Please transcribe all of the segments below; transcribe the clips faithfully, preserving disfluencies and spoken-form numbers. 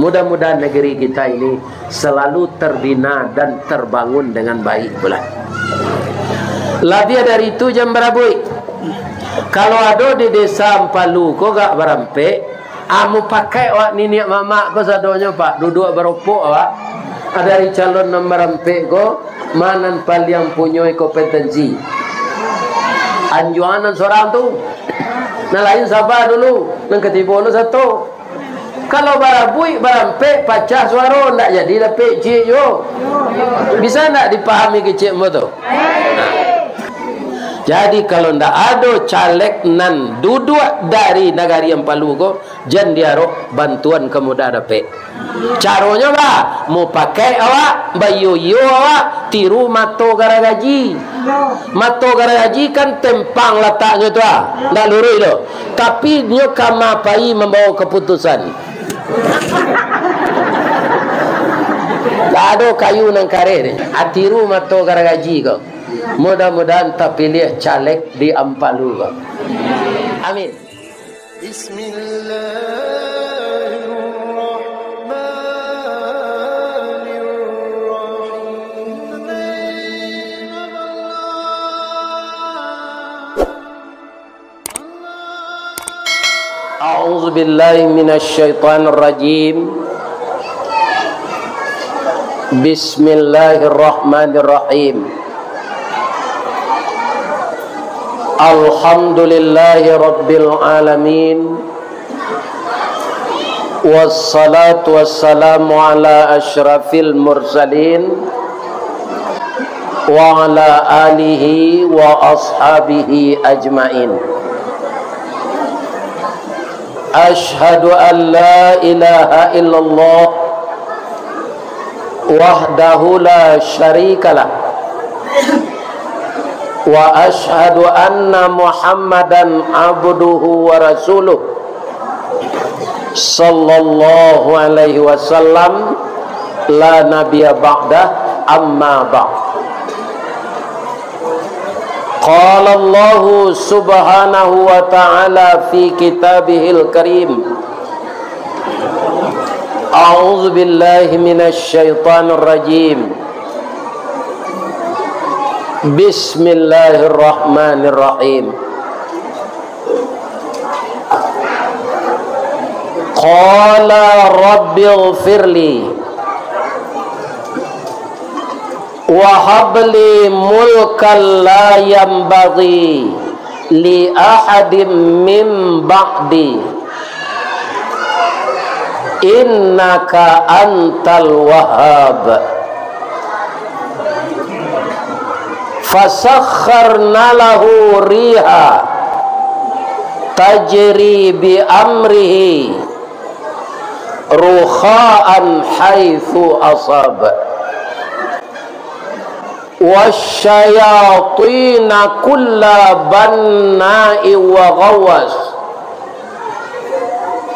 Mudah-mudahan negeri kita ini selalu terbina dan terbangun dengan baik pula. Labiah dari itu, jan barabuik. Kalau ado di Desa Ampalu ko gak barampek, ah, mupakaik awak niniak mamak ko sadonyo, Pak, duduak baropok awak. Ah, dari calon nan barampek ko, ma nan paliang punyoi kompetensi. Anjuangan nan sorang tu. Nan lain saba dulu, nan katibo lo sato. Kalau barabuik, barampek, pacah suaro, ndak jadi dapek ciek juo. Bisa ndak dipahami kecek ambo tu? Jadi, kalau ndak ado caleg nan duduak dari Nagari Ampalu ko, jan diarok bantuan ka mudah dapek. Caronyo ba, mupakaik awak, baiyo-iyo awak, tiru mato garagaji. Mato garagaji kan tempang lataknyo tu, ah. Ndak luruih tu. Tapi nyo kama pai mambawa kaputusan. Ndak ado kayu nan kareh ni. Ah, tiru mato garagaji ko. Mudah-mudahan tapiliah caleg di Ampalu ko. Amin. بسم الله الرحمن الرحيم. أعوذ بالله من الشيطان الرجيم. بسم الله الرحمن الرحيم. الحمد لله رب العالمين. والصلاة والسلام على أشرف المرسلين وعلى آله وأصحابه أجمعين. أشهد أن لا إله إلا الله وحده لا شريك له، وأشهد أن محمدا عبده ورسوله، صلى الله عليه وسلم، لا نبي بعده، أما بعد. قال الله سبحانه وتعالى في كتابه الكريم، أعوذ بالله من الشيطان الرجيم. بسم الله الرحمن الرحيم. قال رب اغفر لي وهب لي ملكا لا ينبغي لأحد من بعدي إنك أنت الوهاب. فسخرنا له الريح تجري بأمره رخاء حيث أصاب. والشياطين كل بناء وغواص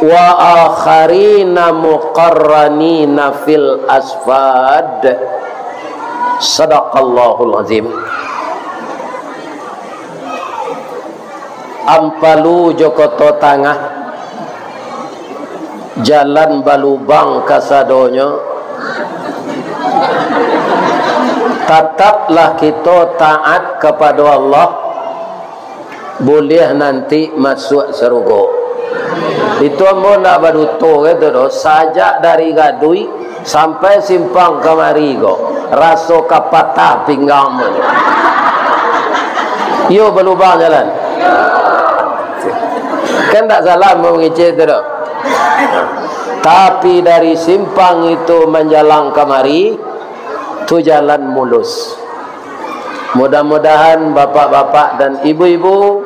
وآخرين مقرنين في الأصفاد. صدق الله العظيم. Ampalu jo Koto Tangah, jalan balubang kasadonyo. Tataplah kito taat kapado Allah, buliah nanti masuak sarugo. Itu ambo ndak baduto gitu doh, sajak dari Gadui sampai Simpang Kamari ko, raso ka patah pinggang. Iyo, balubang jalan. Kan ndak salah mangecek tu doh. Tapi dari Simpang itu manjalang kamari, tu jalan mulus. Mudah-mudahan bapak-bapak dan ibu-ibu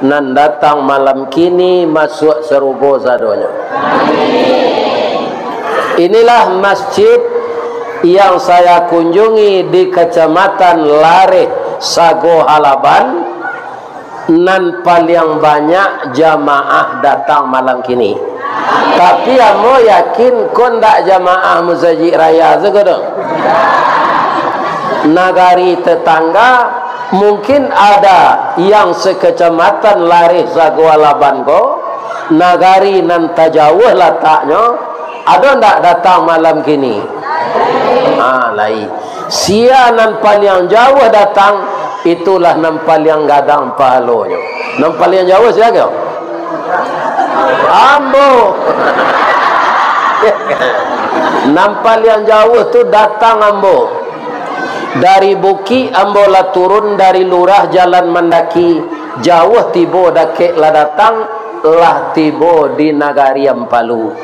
nan datang malam kini masuak sarugo sadonyo. Inilah masjid yang saya kunjungi di Kecamatan Lareh, Sago Halaban, nan paliang banyak jamaah datang malam kini. Tapi ambo yakin ko ndak jamaah Musajik Raya sajo doh. Nagari tetangga, mungkin ada yang sekecamatan Lareh Sago Halaban ko, nagari nan tajauah lataknyo, Ado ndak datang malam kini? Ha, lai. Sia nan paliang jauah datang, itulah nan paliang gadang pahalonyo. Nan paliang jauah sia ko? Ambo. Nan paliang jauah tu datang ambo. Dari bukik ambo lah turun, dari lurah jalan mandaki, jauah tibo dakek lah datang, lah tibo di nagari Ampalu.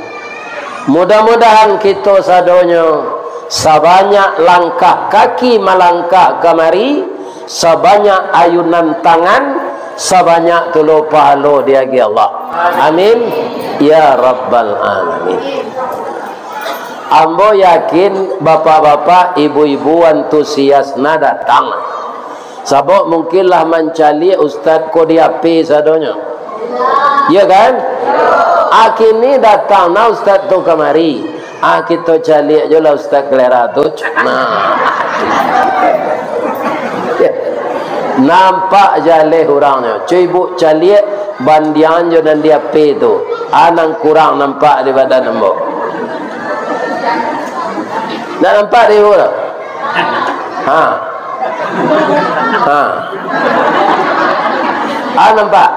Mudah-mudahan kito sadonyo sabanyak langkah kaki malangkah kamari, sabanyak ayunan tangan, sabanyak tulo pahalo diagiah Allah. Amin ya rabbal alamin. Ambo yakin bapak-bapak, ibu-ibu antusias na datang. Sabab mungkin lah mancaliak ustaz ko di H P sadonyo. Iya kan? Ah, kini datang nah ustaz tu kamari. Ah, kito caliak jo lah ustaz Kelera tu. Nah. Nampak jaleh urangnyo. Cubo caliak bandiangan jo nan di H P tu. Ah, nan kurang nampak di badan ambo. Nak nampak di urang? Ha. Ha. Ah, nampak?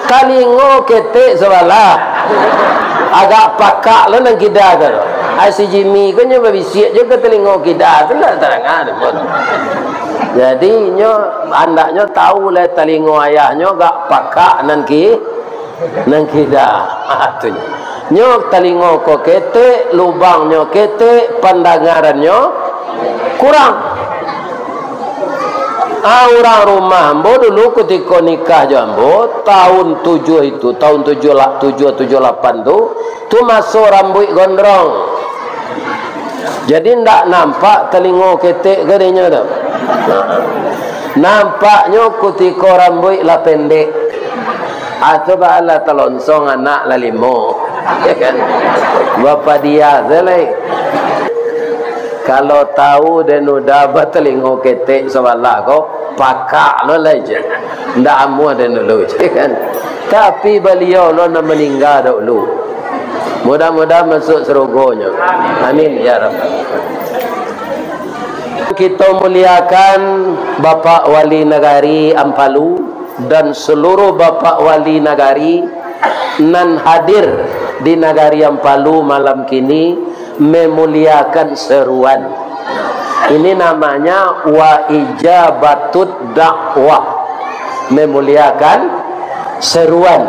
Talingo ketek sabalah. Agak pakak lo nan kida tu. Ai si Jimmy ko nyo babisiak jo ka talingo kida tu lah tadanga tu pun. Jadi nyo andaknyo tahu lah talingo ayahnyo agak pakak nan ki Nan kida, ah, tu nyo. Nyo talingo ko ketek, lubangnyo ketek, pandangarannyo kurang. Ah, urang rumah ambo dulu kutiko nikah jo ambo, tahun tujuh itu, tahun tujuh la-, tujuh, tujuh lapan tu, tu maso rambuik gondrong. Jadi, ndak nampak talingo ketek ka dinyo tu. Nampaknyo kutiko rambuik lah pendek. Atau baalah talonsong anak lah limo. Ya kan? Bapadia se lai. Kalau tahu den uda batalingo ketek sabalah ko, pakak lo lai je. Ndak amuah den dulu, ya kan? Tapi baliau lo nan maningga dahulu. Mudah-mudahan masuk surugonyo. Amin, ya Rabbal. Kito muliakan Bapak Wali Nagari Ampalu dan seluruh Bapak Wali Nagari nan hadir di Nagari Ampalu malam kini, memuliakan seruan. Ini namanya wa ijabatut dakwah. Memuliakan seruan.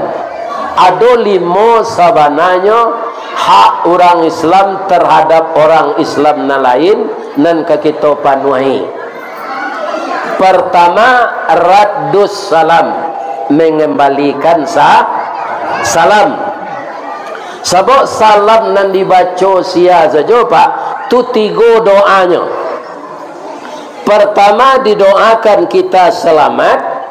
Ado limo sabananyo hak urang Islam tarhadap urang Islam nan lain nan ka kito panuahi. Pertama, raddus salam, mengembalikan sa-, salam. Sabab salam nan dibaco sia sajo, Pak, tu tigo doanyo. Pertama, didoakan kita selamat.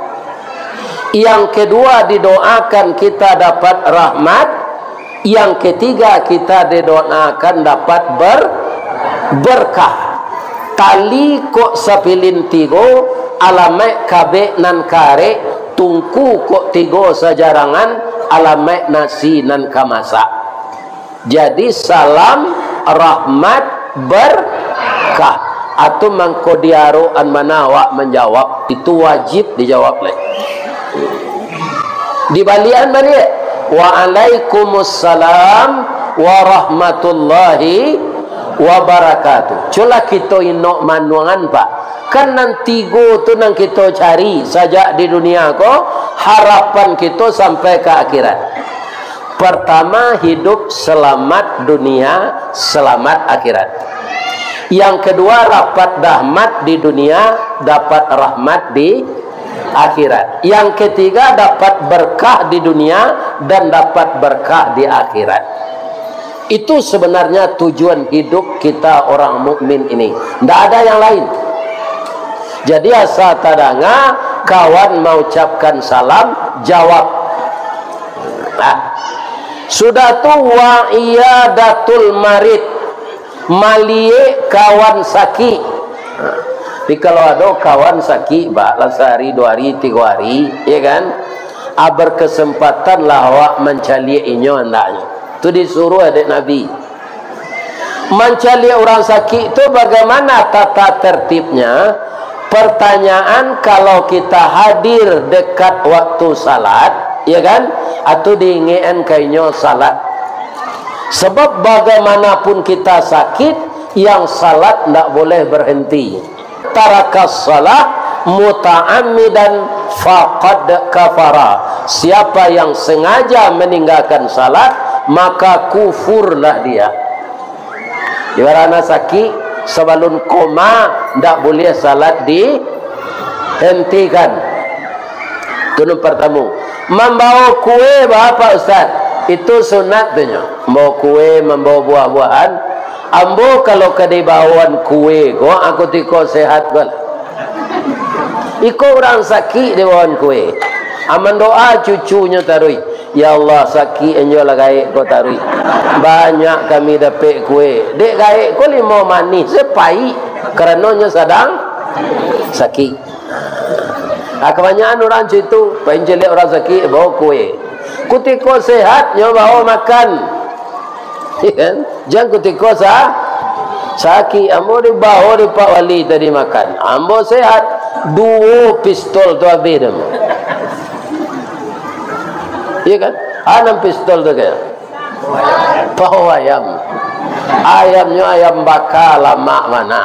Yang kedua, didoakan kita dapat rahmat. Yang ketiga, kita didoakan dapat ber-, berkah. Tali kok sapilin tigo, alamaik kabek nan karek, tungku kok tigo sajarangan, alamaik nasi nan ka masak. Jadi, salam, rahmat, berkah. Atau mangko diarokan mana awak manjawab, itu wajib dijawab lai. Dibaliakan baliak. Waalaikumussalam warahmatullahi wabarakatuh. Cubolah kito inok manuangan, Pak. Kan nan tigo tu nan kito cari sajak di dunia ko, harapan kito sampai ka akhirat. Pertama, hidup selamat dunia, selamat akhirat. Yang kedua, dapat rahmat di dunia, dapat rahmat di akhirat. Yang ketiga, dapat berkah di dunia dan dapat berkah di akhirat. Itu sebenarnya tujuan hidup kita orang mukmin ini. Ndak ada yang lain. Jadi, asa tadanga kawan maucapkan salam, jawab. Nah, sudah tu, wa iyadatul marid, maliek kawan sakik. Nah, tapi kalau ado kawan sakik, Pak, lah sahari, duo hari, tigo hari, ya kan? Ah, berkesempatanlah awak mancaliak inyo andaknyo. Tu disuruah dek Nabi. Mancaliak urang sakik tu bagaimana tata tertibnya? Pertanyaan, kalau kita hadir dekat waktu salat, ya kan? Atau diingekan ka inyo salat. Sebab bagaimanapun kita sakit, yang salat ndak boleh berhenti. Tarakas salah muta'ammidan faqad kafara. Siapa yang sengaja meninggalkan salat, maka kufurlah dia. Ibaratnya sakik, sabalun koma, ndak boleh salat dihentikan. Tu nan partamo. Mambawa kue, baa, Pak Ustaz? Itu sunat tu nyo. Mambawa kue, mambawa buah-buahan. Ambo kalau ka dibawoan kue ko, aku tiko sehat ko lah. Iko urang sakik dibawoan kue. A, mandoa cucunyo taruih. "Ya Allah, sakik anjo lah gaek ko taruih. Banyak kami dapek kue. Dek gaek ko limau manih, se paik. Karano nyo sadang sakik." A, kabanyakan urang cam itu, pancaliak urang sakik, bawa kue. Kutiko sehat, nyo bawa makan. Iya kan? Jan kutiko sa-, sakik, ambo dibawa di Pak Wali tadi makan. Ambo sehat, duo pistol tu habis dah. Iya kan? Anam pistol tu kan? Pau ayam. Ayamnyo ayam baka, lamak bana.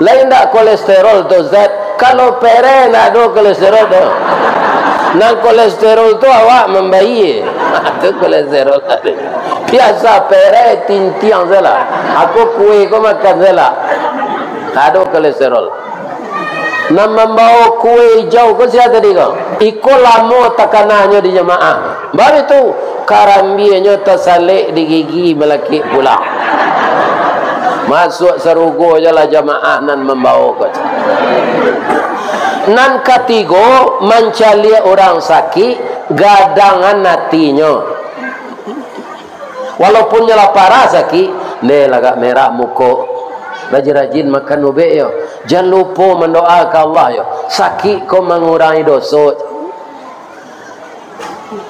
Lain ndak kolesterol tu, Zat? Kalau pereh ndak ado kolesterol tu. Nan kolesterol tu awak mambayia. Tu kolesterol tadi. Biasa pereh tintiang salah. Aku kue ko makan salah. Ndak ado kolesterol. Nan mambawo kue ijau ko sia tadi ko? Iko lamo takananyo di jamaah. Baru tu, karambianyo tasalek di gigi malakik pulang. Masuak sarugo jo lah jamaah nan mambawo ko. Nan katigo, mancaliak urang sakik, gadangan atinyo. Walaupun nyo lah parah sakik, ndeh lah agak merah muko, rajin-rajin makan ubek yo. Jan lupo mandoa ka Allah yo. Sakik ko mangurangi doso.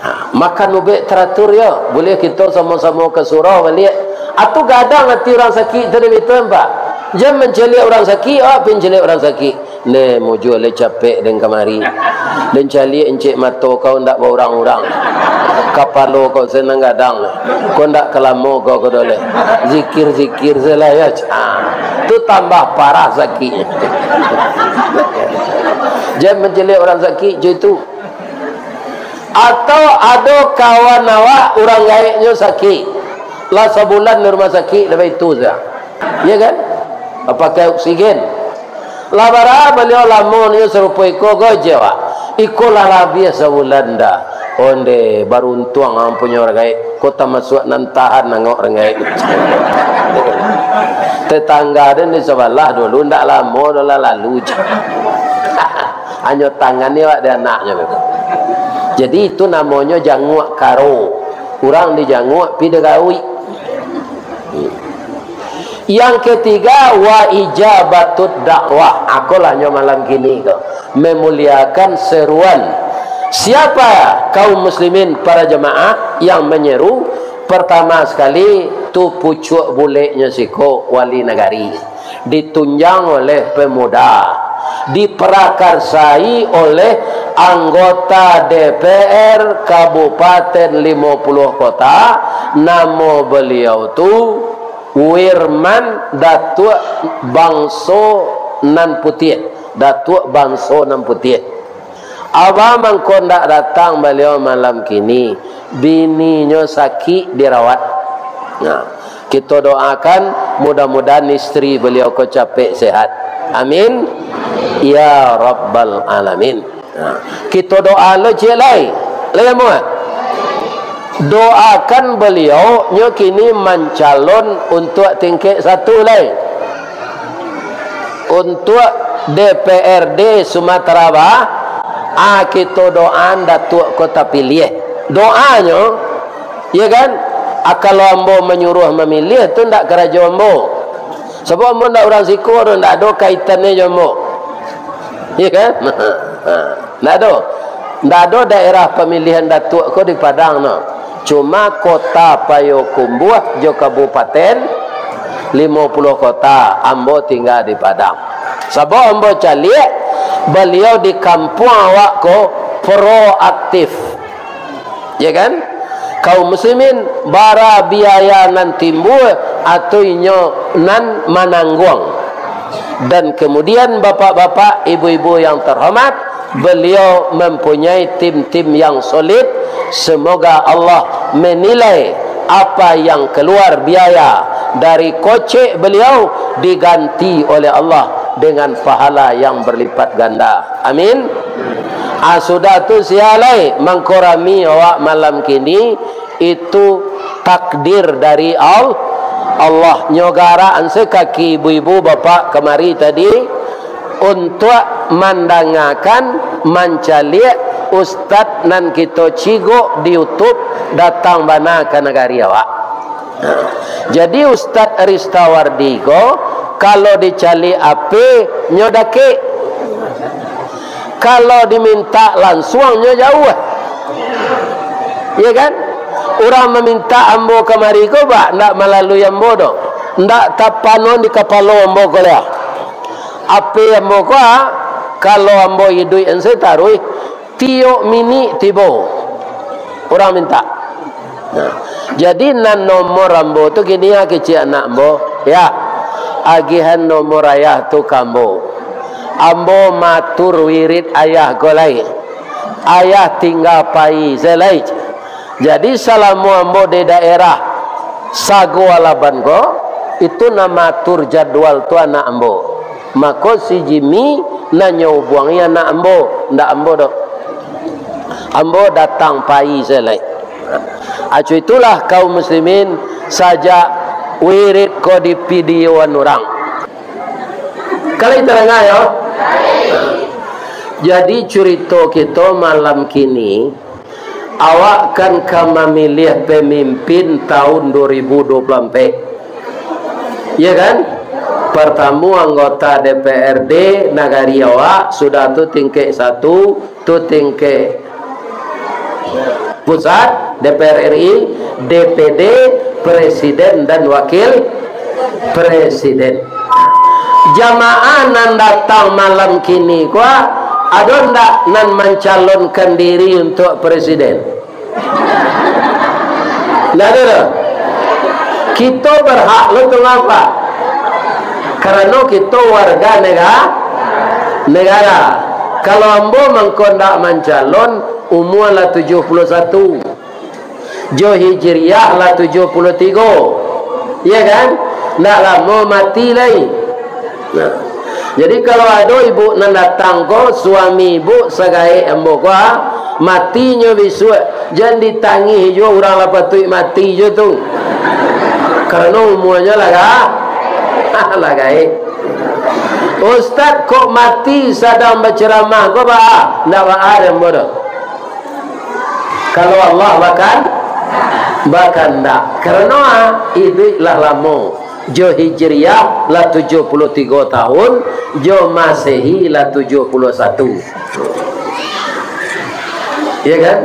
Ha, makan ubek taratur yo. Buliah kito samo-samo ka surau baliak. Atu gadang ati urang sakik tu dek itu, Pak. Jan mancaliak urang sakik, awak pi mancaliak urang sakik. Neh, mujua lai capek den kamari. Den caliak incek mato kau ndak baurang-urang. Kapalo kau se nan gadang. Kau ndak ka lamo kau ko doleh. Zikir-zikir se lah yo. Ah, tu tambah parah sakik. Jan mancaliak urang sakik cam itu. Atau ado kawan awak urang gaeknyo sakik. Lah sabulan di rumah sakik, dah baitu sajo. Iya kan? Pakai oksigen. Lah bara baliau lamonyo sarupo iko ko, uji awak. Iko lah labiah sabulan dah. Onde, baruntuang ang punyo urang gaek. Ko tamasuak nan tahan angok urang gaek. Tetangga den di sabalah dulu, ndak lamo doh lah lalu. Hanyo tangan ni awak di anaknyo. Jadi itu namonyo janguak karo. Urang dijanguak pi digauik. Yang ketiga, wa ijabatud dakwah. Akolah nyo malam kini ko, memuliakan seruan. Siapa kaum muslimin, para jemaah yang menyeru? Pertama sekali, tu pucuak buleknyo siko, wali nagari. Ditunjang oleh pemuda, diprakarsai oleh anggota D P R Kabupaten Limo Puluah Kota, namo beliau tu Wirman Datuak Bangso Nan Putiah, Datuak Bangso Nan Putiah. Abah mangko ndak datang baliau malam kini, bininyo sakik dirawat. Nah, kito doakan mudah-mudahan istri baliau ko capek sehat. Amin. Ya Rabbal Alamin. Nah, kito doa lo ciek lai. Lai amuah. Doakan beliau nyo kini mancalon untuak tingkek satu lai. Untuak D P R D Sumatera Ba-, ah, kito doaan Datuak ko tapiliah. Doanyo, iya kan? Ah, kalau ambo manyuruah mamiliah, tu ndak karajo ambo. Sabab ambo ndak urang siko doh, ndak ado kaitannyo jo ambo. Iya kan? Ndak ado. Ndak ado daerah pamilihan Datuak ko di Padang no. Cuma kota Payokumbuah jo kabupaten, limo puluah kota, ambo tingga di Padang. Sabab ambo caliak, baliau di kampuang awak ko proaktif. Ya kan? Kaum muslimin, bara biaya nan timbul, atau inyo nan manangguang. Dan kemudian, bapak-bapak, ibu-ibu yang terhormat, beliau mempunyai tim-tim yang solid. Semoga Allah menilai apa yang keluar biaya dari kocek beliau, diganti oleh Allah dengan pahala yang berlipat ganda. Amin. Ah, sudah tu, sia lai mangkorami awak malam kini, itu takdir dari Al-, Allah. Nyo garak an se kaki ibu-ibu bapak kamari tadi, untuak mandangakan, mancaliak ustad nan kito cigok di YouTube datang bana ka nagari awak. Jadi, Ustad Ristawardi ko, kalau dicaliak H P, nyo dakek. Kalau dimintak lansuang, nyo jauah. Iya kan? Urang mamintak ambo kamari ko, bak, ndak malalui ambo doh. Ndak tapanon di kapalo ambo ko lai. H P ambo ko, ah, kalau ambo iduik an se taruih, tiok minik tibo urang mintak. Nah, jadi nan nomor ambo tu kini, ah, kecek anak ambo, "Yah, agiahan nomor ayah tu ka ambo. Ambo matur wirid ayah ko lai. Ayah tingga pai se lai." Jadi, salamo ambo di daerah Sago Alaban ko, itu nan maatur jadwal tu anak ambo. Mako, si Jimmy nan nyo ubuangi anak ambo, ndak ambo doh. Ambo datang pai se lai. Acu itulah, kaum muslimin, sajak wirid ko dipidiyoan urang. Kalau tarang, yo? Jadi, curito kito malam kini, awak kan ka mamiliah pamimpin tahun dua ribu dua puluh ampek. Iya kan? Partamo anggota D P R D nagari awak, sudah tu tingkek satu, tu tingkek pusat, D P R R I, D P D, presiden dan wakil presiden. Jamaah nan datang malam kini ko, ado ndak nan mancalonkan diri untuak presiden? Ndak ado doh. Kito berhak lo tu ngapa? Karano kito warga nega-, negara. Kalau ambo mangko ndak mancalon, umua lah tujuah puluah satu. Jo Hijriah lah tujuah puluah tigo. Iya kan? Ndak lamo mati lai. Nah, jadi, kalau ado ibu nan datang ko, suami ibu sagaek ambo ko, ah, matinyo bisuak, jan ditangih juo, urang lah patuik mati juo tu. Karano umuanyo lah ga-, lah gaek. "Ustaz, kok mati sadang baceramah ko, baa?" Ndak baa dek ambo doh. Kalau Allah bakan-, bakandak. Karano, ah, iduik lah lamo. Jo Hijriah lah tujuah puluah tigo tahun, jo Masehi lah tujuah puluah satu. Ya kan?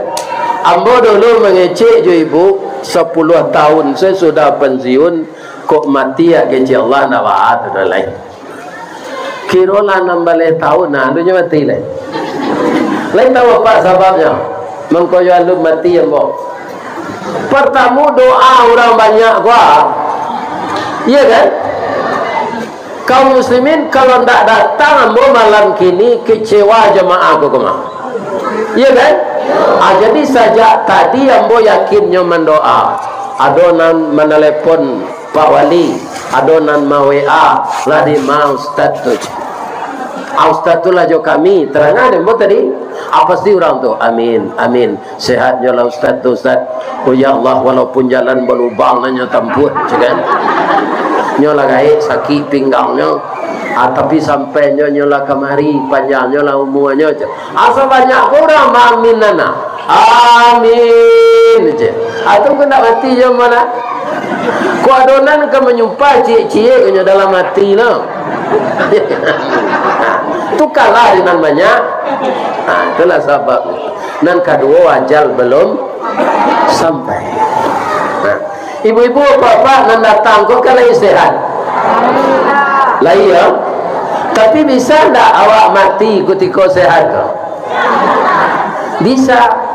Ambo dulu mangecek jo ibu, sapuluah tahun se sudah pensiun, kok mati, ya, kecek Allah, ndak baa tu doh lai. Kiro lah anam baleh tahun, nah, alun nyo mati lai. Lai tahu apo sababnyo? Mangko yo alun mati ambo. Partamo, doa urang banyak ko. Iya kan? Kaum muslimin, kalau ndak datang ambo malam kini, kecewa jamaah ko kama. Iya kan? Ah, jadi sajak tadi ambo yakinnyo mandoa. Ado nan manalepon Pak Wali, ado nan ma-W A, lah di ma Ustaz tu. Ah, Ustaz tu lah jo kami, tarangan dek ambo tadi. Ah, pasti urang tu, "Amin, amin. Sehatnyo lah Ustaz tu, Ustaz." "Oh ya Allah, walaupun jalan balubang lah nyo tampuah," cek kan. "Nyo lah gaek sakik pinggangnyo. Ah, tapi sampai nyo, nyo lah kamari, panjangnyo lah umuanyo," cek. Asa banyak ko urang maamin nan, ah. "Amin," je. Atau ko ndak mati je malah. Ko ado nan ka manyumpah ciek-ciek nyo dalam ati lo. Tu kalah dengan banyak. Ha, itulah sabab. Nan kaduo, ajal belum Sampai. Nah, ibu-ibu, bapak nan datang ko kan lai sehat? Lai, yo? Tapi bisa ndak awak mati kutiko sehat ko? Bisa.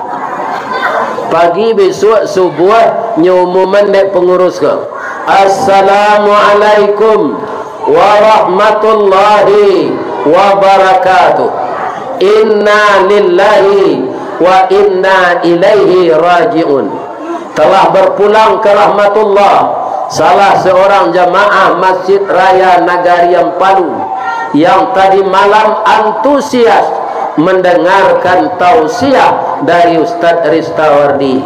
Pagi bisuak subuah nyo umuman dek pangurus ko, "Assalamualaikum warahmatullahi wabarakatuh. Inna lillahi wa inna ilaihi raji'un." Telah berpulang ke rahmatullah salah seorang jamaah Masjid Raya Nagari Ampalu yang tadi malam antusias mendengarkan tausiah dari Ustaz Ristawardi.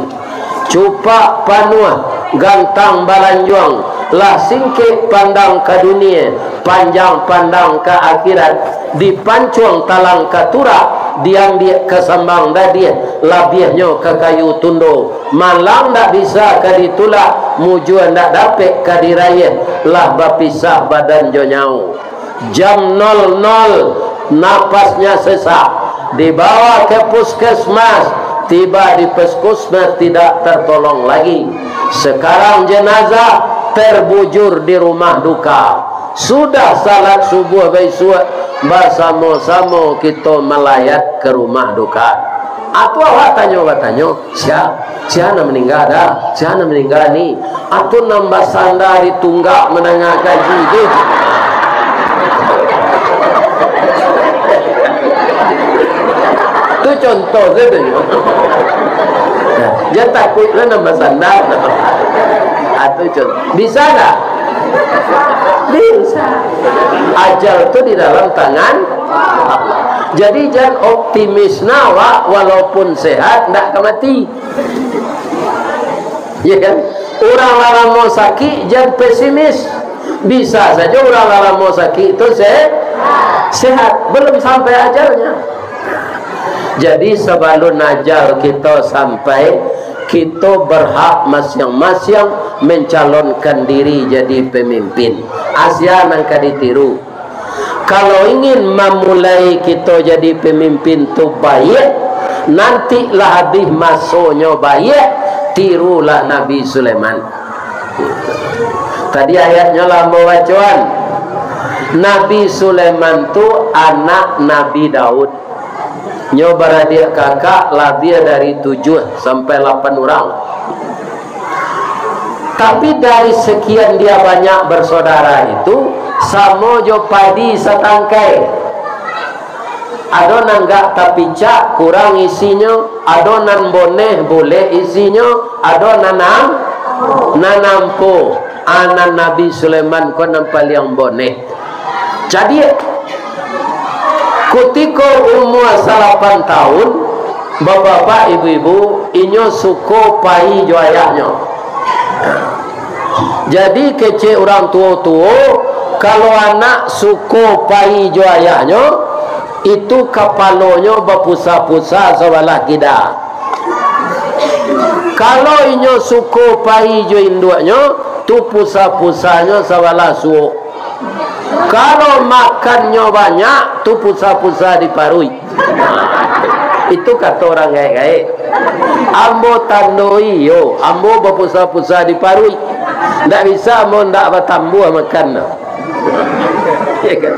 Cupak panuah gantang balanjuang, lah singkek pandang ka dunia, panjang pandang ka akhirat, dipancuang talang ka turak, diambiak ka sambang dadiah, labiahnyo ka kayu tundo. Malang ndak bisa ka ditulak, mujua ndak dapek ka dirayeh, lah bapisah badan jo nyawo. Jam nol nol, napasnya sesak, dibawa ke puskesmas, tiba di puskesmas tidak tertolong lagi. Sekarang jenazah terbujur di rumah duka. Sudah salat subuah baisuak, basamo-samo kito malayat ke rumah duka. Atu awak tanyo batanyo, Sia, sia nan maningga dah? Sia nan maningga ni? Atau nan basanda di tunggak mandanga kaji tu? Tu contoh sajo tu. Nah, jan takuik lah nan basanda. Ah, tu contoh. Bisa tak? Bisa. Ajal tu di dalam tangan Allah. Jadi, jan optimis nah, wak, walaupun sehat, ndak ka mati. Ya kan? Urang lah lamo sakik, jan pesimis. Bisa sajo urang lah lamo sakik tu se-, sehat, belum sampai ajalnya. Jadi, sabalun ajal kito sampai, kito berhak masiang-masiang mencalonkan diri jadi pemimpin. Asia nan ka ditiru. Kalau ingin mamulai kito jadi pamimpin tu baiak, nanti lah abih masonyo baiak, tirulah Nabi Sulaiman. Tadi ayatnyo lah ambo bacoan. Nabi Sulaiman tu anak Nabi Daud. Nyo baradiak kakak labiah dari tujuah sampai lapan urang. Tapi dari sekian dia banyak bersaudara itu, samo jo padi satangkai. Ado nan agak tapicak, kurang isinyo, ado nan boneh, bulek isinyo, ado nan am-, nan ampo. Anak Nabi Sulaiman ko nan paliang boneh. Jadi, kutiko umua salapan taun, bapak-bapak, ibu-ibu, inyo suko pai jo ayahnyo. Jadi, kecek urang tuo-tuo, kalau anak suko pai jo ayahnyo, itu kapalonyo bapusa-pusa sabalah kida. Kalau inyo suko pai jo induaknyo, tu pusa-pusanyo sabalah suok. Kalau makannyo banyak, tu pusa-pusa di paruik. Itu kato urang gaek-gaek. Ambo tandoi, yo, ambo bapusa-pusa di paruik. Ndak bisa ambo ndak batambuah makan tu. Ya kan?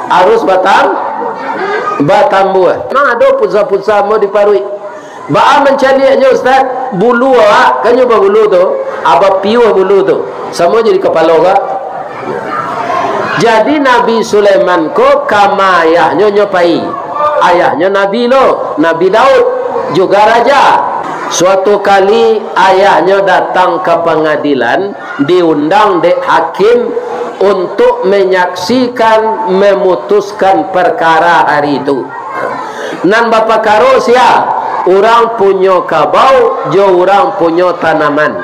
Harus batam-, batambuah. Memang ado pusa-pusa ambo di paruik. Baa mancaliaknyo, Ustaz? Bulu awak, kan nyo babulu tu, bapiuah bulu tu, samo jo di kapalo ka. Jadi, Nabi Sulaiman ko ka ma ayahnyo nyo pai. Ayahnyo Nabi lo, Nabi Daud, juga raja. Suatu kali, ayahnyo datang ka pangadilan, diundang dek hakim untuk menyaksikan, memutuskan perkara hari itu. Nan bapakaro sia? Urang punyo kabau jo urang punyo tanaman.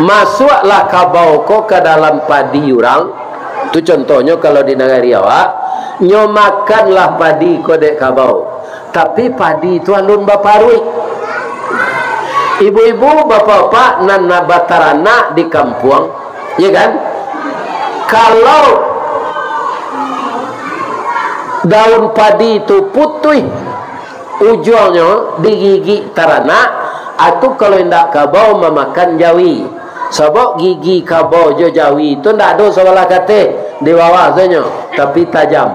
Masuaklah kabau ko ka dalam padi urang. Tu contohnyo kalau di nagari awak, nyo makanlah padi ko dek kabau. Tapi padi tu alun baparuik. Ibu-ibu, bapak-bapak nan, nan bataranak di kampuang, ya kan? Kalau daun padi tu putuih, Ujuangnyo digigik taranak, atu kalau indak kabau mamakan jawi. Sabab gigi kabau jo jawi tu ndak ado sabalah kateh, di bawah sajo, tapi tajam.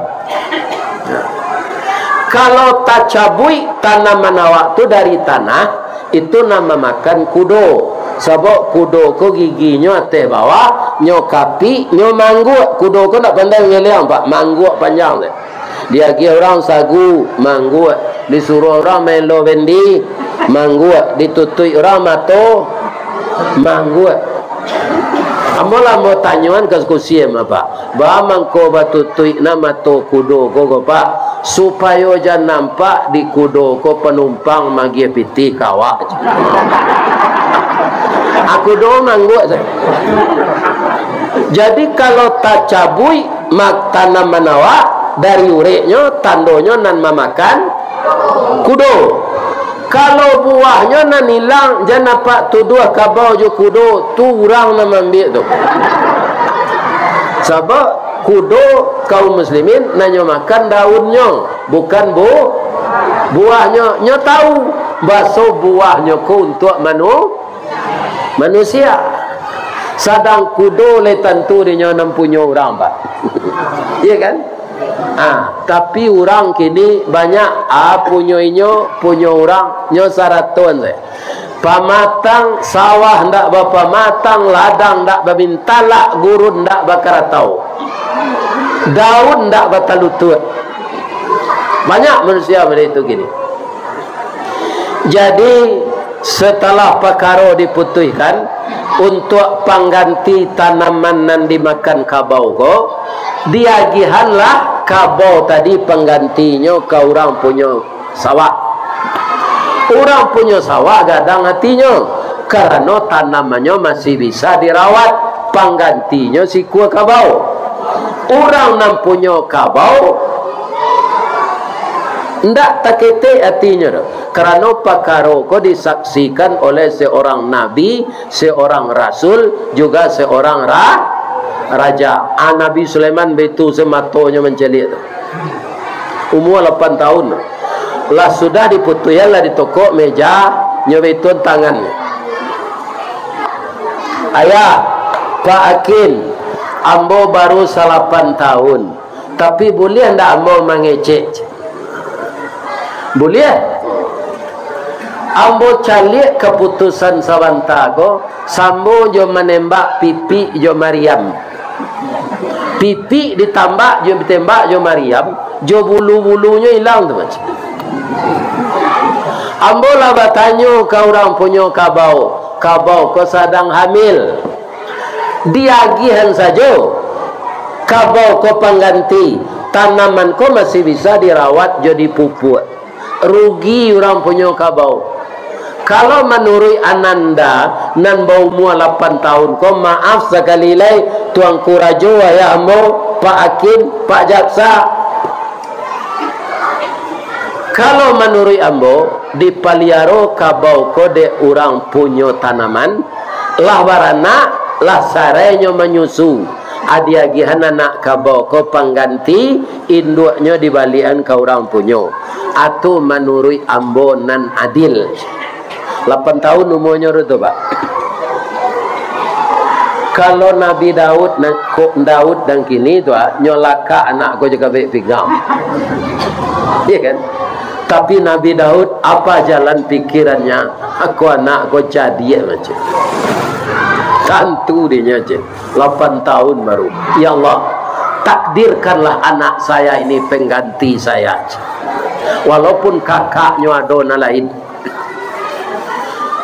Kalau tacabuik tanaman awak tu dari tanah, itu nan mamakan kudo. Sabab kudo ko giginyo ateh bawah, nyo kapik, nyo mangguak. Kudo ko ndak pandai mangeliang, Pak, mangguak panjang tu. Diagiah urang sagu, mangguak. Disuruah urang maelo bendi, mangguak. Ditutuik urang mato, mangguak. Ambo lah mau tanyoan ka kusi mah, Pak. Baa mangko batutuik na mato kudo ko, ko, Pak? Supayo jan nampak di kudo ko panumpang magiah pitih ka awak. Ah, kudo mangguak sa-, jadi, kalau tacabuik mak-, tanaman awak dari ureknyo, tandonyo nan mamakan kudo. Kalau buahnyo nan ilang, jan apak tuduah kabau jo kudo, tu urang nan maambiak tu. Sabab kudo kaum muslimin nan nyo makan daunnyo, bukan bu-, buahnyo. Nyo tahu, baso buahnyo ko untuak manu-, manusia. Sadang kudo lai tantu dinyo nan punyo urang, Pak. Iya kan? Ah, tapi urang kini banyak, ah, punyo inyo, punyo urang, nyo saraton se. Pamatang sawah ndak bapamatang, ladang ndak babintalak, gurun ndak bakaratau, daun ndak batalutuak. Banyak manusia model itu kini. Jadi, setelah pakaro diputuihkan, untuak pangganti tanaman nan dimakan kabau ko, diagihanlah kabau tadi panggantinyo ka urang punyo sawah. Urang punyo sawah gadang atinyo, karano tanamannyo masih bisa dirawat, panggantinyo sikua kabau. Urang nan punyo kabau, ndak taketek atinyo doh, karano pakaro ko disaksikan oleh seorang nabi, seorang rasul, juga seorang ra-, raja. Ah, Nabi Sulaiman baitu se matonyo mancaliak tu. Umua lapan tahun. Lah sudah diputuihan, lah ditokok meja, nyo baituan tangan. "Ayah, Pak Akin, ambo baru salapan tahun, tapi buliah ndak ambo mangecek?" "Buliah. Ambo caliak kaputusan sabanta ko, samo jo manembak pipik jo mariam. Pipik ditambak jo, ditembak jo mariam, jo bulu-bulunyo ilang tu, Pak. Ambo lah batanyo ka urang punyo kabau, kabau ko sadang hamil. Diagihan sajo kabau ko pangganti, tanaman ko masih bisa dirawat jo dipupuak. Rugi urang punyo kabau." "Kalau manuruik ananda nan baumua lapan tahun ko, maaf sakali lai, Tuanku Rajo, ayah ambo, Pak Akin, Pak Jaksa, kalau manuruik ambo, dipaliaro kabau ko dek urang punyo tanaman, lah baranak, lah sarai nyo manyusu, a diagihan anak kabau ko pangganti, induaknyo dibaliakan ka urang punyo. Atu manuruik ambo nan adil." Lapan tahun umuanyo tu, Pak. Kalau Nabi Daud nan, ko, Daud nan kini tu, ah, nyo lakak anak ko jo kabek pinggang. Iya kan? Tapi Nabi Daud, apa jalan pikirannya? Aku anak ko cadiak macam. Tantu dinyo, cik. Lapan tahun baru. "Ya Allah, takdirkanlah anak saya ini pengganti saya." Walaupun kakaknyo ado nan lain.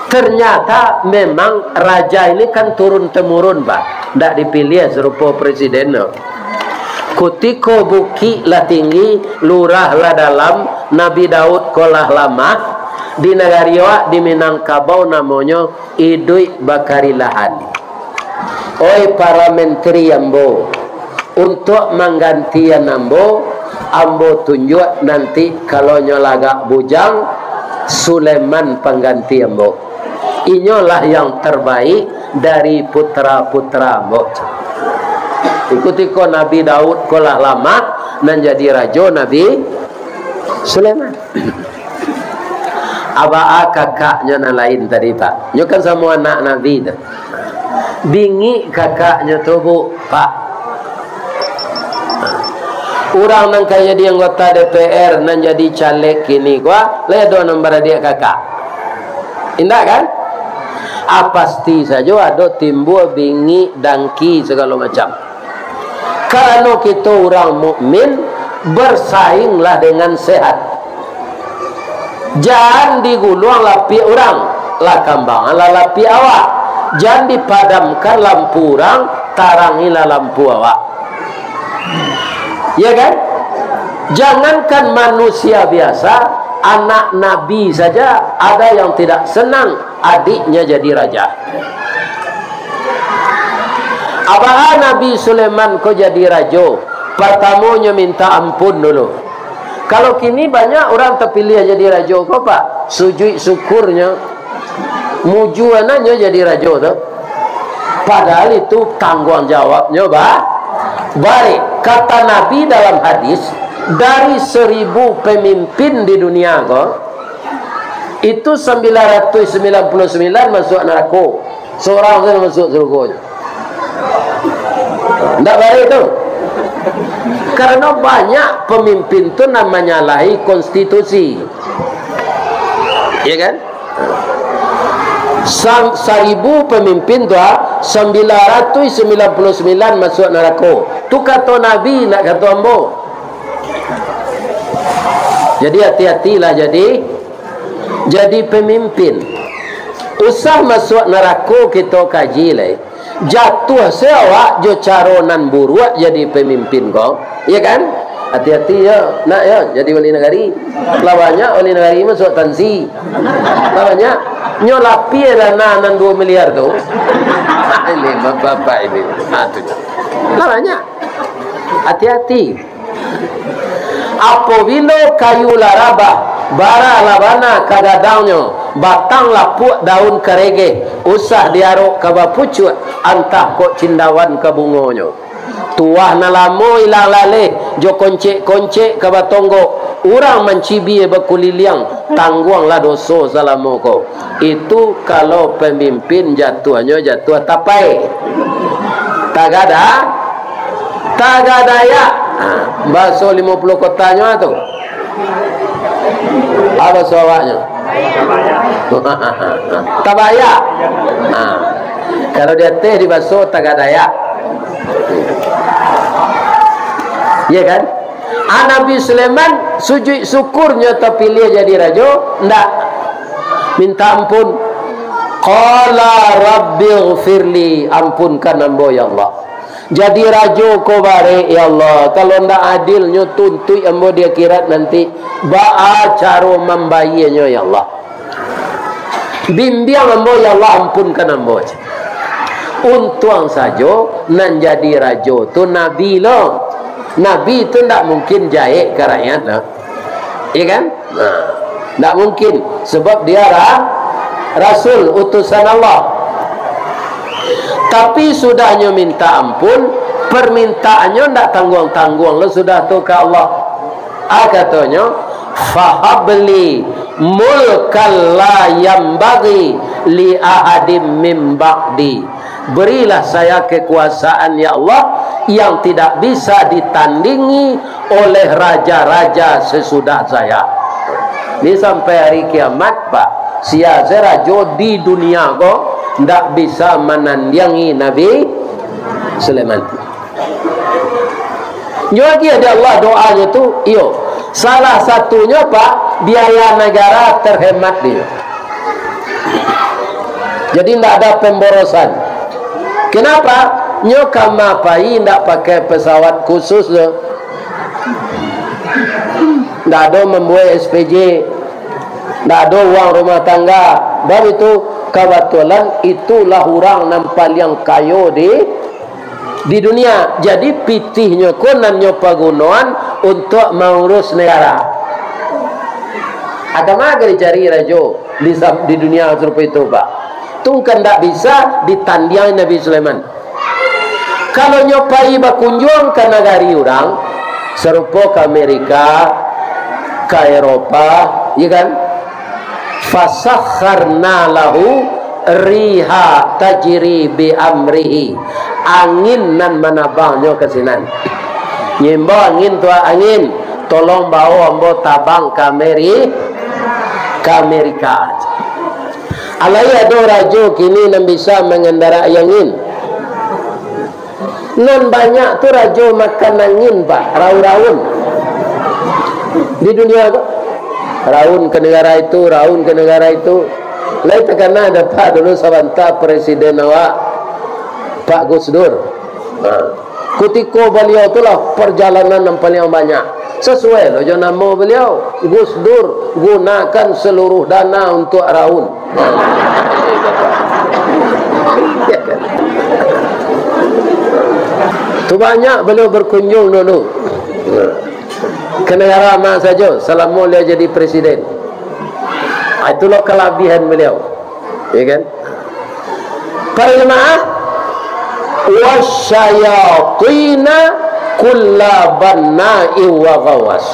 Ternyata memang raja ini kan turun temurun, Pak. Ndak dipiliah sarupo presiden tu. Kutiko bukik lah tinggi, lurah lah dalam, Nabi Daud ko lah lamah, di nagari awak di Minangkabau namonyo iduik bakarilahan. Oi para menteri ambo, untuak manggantian ambo, ambo tunjuak nanti kalau nyo lagak bujang, Sulaiman pangganti ambo. Inyolah yang terbaik dari putra-putra ambo. Kutiko Nabi Daud ko lah lamah, nan jadi rajo Nabi Sulaiman. Abaa kakaknyo nan lain tadi, Pak? Nyo kan samo anak Nabi tu. Bingik kakaknyo tu, Bu, Pak. Urang nan ka jadi anggota D P R, nan jadi caleg kini ko, lai ado nan baradiak kakak? Indak kan? Ah, pasti sajo ado timbua bingik, dangki, sagalo macam. Karano kito urang mukmin, bersainglah dengan sehat. Jan diguluang lapiak urang, lah kambanganlah lapiak awak. Jan dipadamkan lampu urang, tarangilah lampu awak. Ya kan? Jangankan manusia biasa, anak Nabi saja ada yang tidak senang adiknya jadi raja. Abaa Nabi Sulaiman ko jadi rajo, partamonyo minta ampun dulu. Kalau kini banyak urang tapiliah jadi rajo ko, Pak, sujuik syukurnyo, mujuanannyo jadi rajo tu. Padahal itu tangguang jawabnyo ba-, baik. Kata Nabi dalam hadis, dari seribu pemimpin di dunia ko, itu sambilan ratuih sambilan puluah sambilan masuak narako. Surang sajo masuak surugo. Ndak baik tu. Karano banyak pemimpin tu nan manyalahi konstitusi. Ya kan? Sam-, saribu pemimpin tu, ah, sambilan ratuih sambilan puluah sambilan masuak narako. Tu kato Nabi, ndak kato ambo. Jadi, hati-hatilah jadi, jadi pemimpin. Usah masuak narako kito kaji lai. Jatuah se awak jo caro nan buruak jadi pemimpin ko, ya kan? Hati-hati yo, nak yo, jadi wali nagari. Lah banyak wali nagari masuak tansi. Lah banyak. Nyo lapia dana nan duo miliar tu. Ini bapak-bapak ini. Ha, tu. Lah banyak. Hati-hati. Apobilo kayu lah rabah, bara lah bana ka gadangnyo, batang lapuak, daun karegeh, usah diarok ka bapucuak, antah kok cindawan ka bungonyo. Tuah nan lamo ilang laleh, jo koncek-koncek ka batonggok, urang mancibia bakuliliang, tangguanglah doso salamo ko. Itu kalau pamimpin jatuahnyo jatuah tapai. Tagada-, tagadayak. Ha, baso limo puluah kotanyo tu. Apo baso awaknyo? Tabayak. Ha. Kalau di ateh dibaso tagadayak. Ya kan? Ah, Nabi Sulaiman, sujuik syukurnyo tapiliah jadi rajo, ndak minta ampun. Qala rabbighfirli, ampunkan ambo, ya Allah. Jadi rajo ko barek, ya Allah. Kalau ndak adilnyo, tuntuik ambo di akhirat nanti. Baa caro mambayianyo, ya Allah. Bimbiang ambo, ya Allah, ampunkan ambo. Untuang sajo nan jadi rajo tu nabi lo. Nabi tu ndak mungkin jahek ka rakyat lo. Iya kan? Nah, ndak mungkin, sebab dia ra-, rasul, utusan Allah. Tapi sudahnyo minta ampun, permintaannyo ndak tangguang-tangguang lo sudah tu ka Allah. Ah, katonyo, "Fahabli mulkan la yambaghi li ahadim min ba'di." Berilah saya kekuasaan, ya Allah, yang tidak bisa ditandingi oleh raja-raja sesudah saya. Ni sampai hari kiamat, Pak. Sia se rajo di dunia ko ndak bisa manandiangi Nabi Sulaiman. Nyo agiah dek Allah doanyo tu, iyo. Salah satunyo, Pak, biaya nagara terhemat dinyo. Jadi, ndak ada pemborosan. Kenapa? Nyo kama pai ndak pakai pesawat khusus tu. Ndak ado mambuek S P J. Ndak ado uang rumah tangga. Bab itu, kabatulan itulah urang nan paliang kayo di di dunia. Jadi, pitihnyo ko nan nyo pagunoan untuak maurus negara. Agama ka dicari rajo di sam-, di dunia sarupo itu, Pak. Tu kan ndak bisa ditandiang Nabi Sulaiman. Kalau nyo pai bakunjuang ka nagari urang, sarupo ka Amerika, ka Eropa, ya kan? Fasakharna lahu riha tajri bi amrihi. Angin nan manabangnyo ka sinan. Nyimbau angin tu, angin, tolong bawo ambo tabang ka Ameri-, ka Amerika. Alai ado rajo kini nan bisa mangandarai angin. Nan banyak tu rajo makan angin, Pak, raun-raun. Di dunia, Pak. Raun ka nagara itu, raun ka nagara itu. Lai takana dapek dulu sabanta presiden awak, Pak Gus Dur. Ha. Kutiko baliau tu lah parjalanan nan paliang banyak. Sasuai lo jo namo baliau, Gus Dur gunakan seluruh dana untuk raun. Tu banyak baliau berkunjung dulu. Ka nagara ma sajo, salamo baliau jadi presiden. Ah, itulah kalabihan baliau. Ya kan? Para jemaah, wasyayatina kulla banna'in wa ghawwas.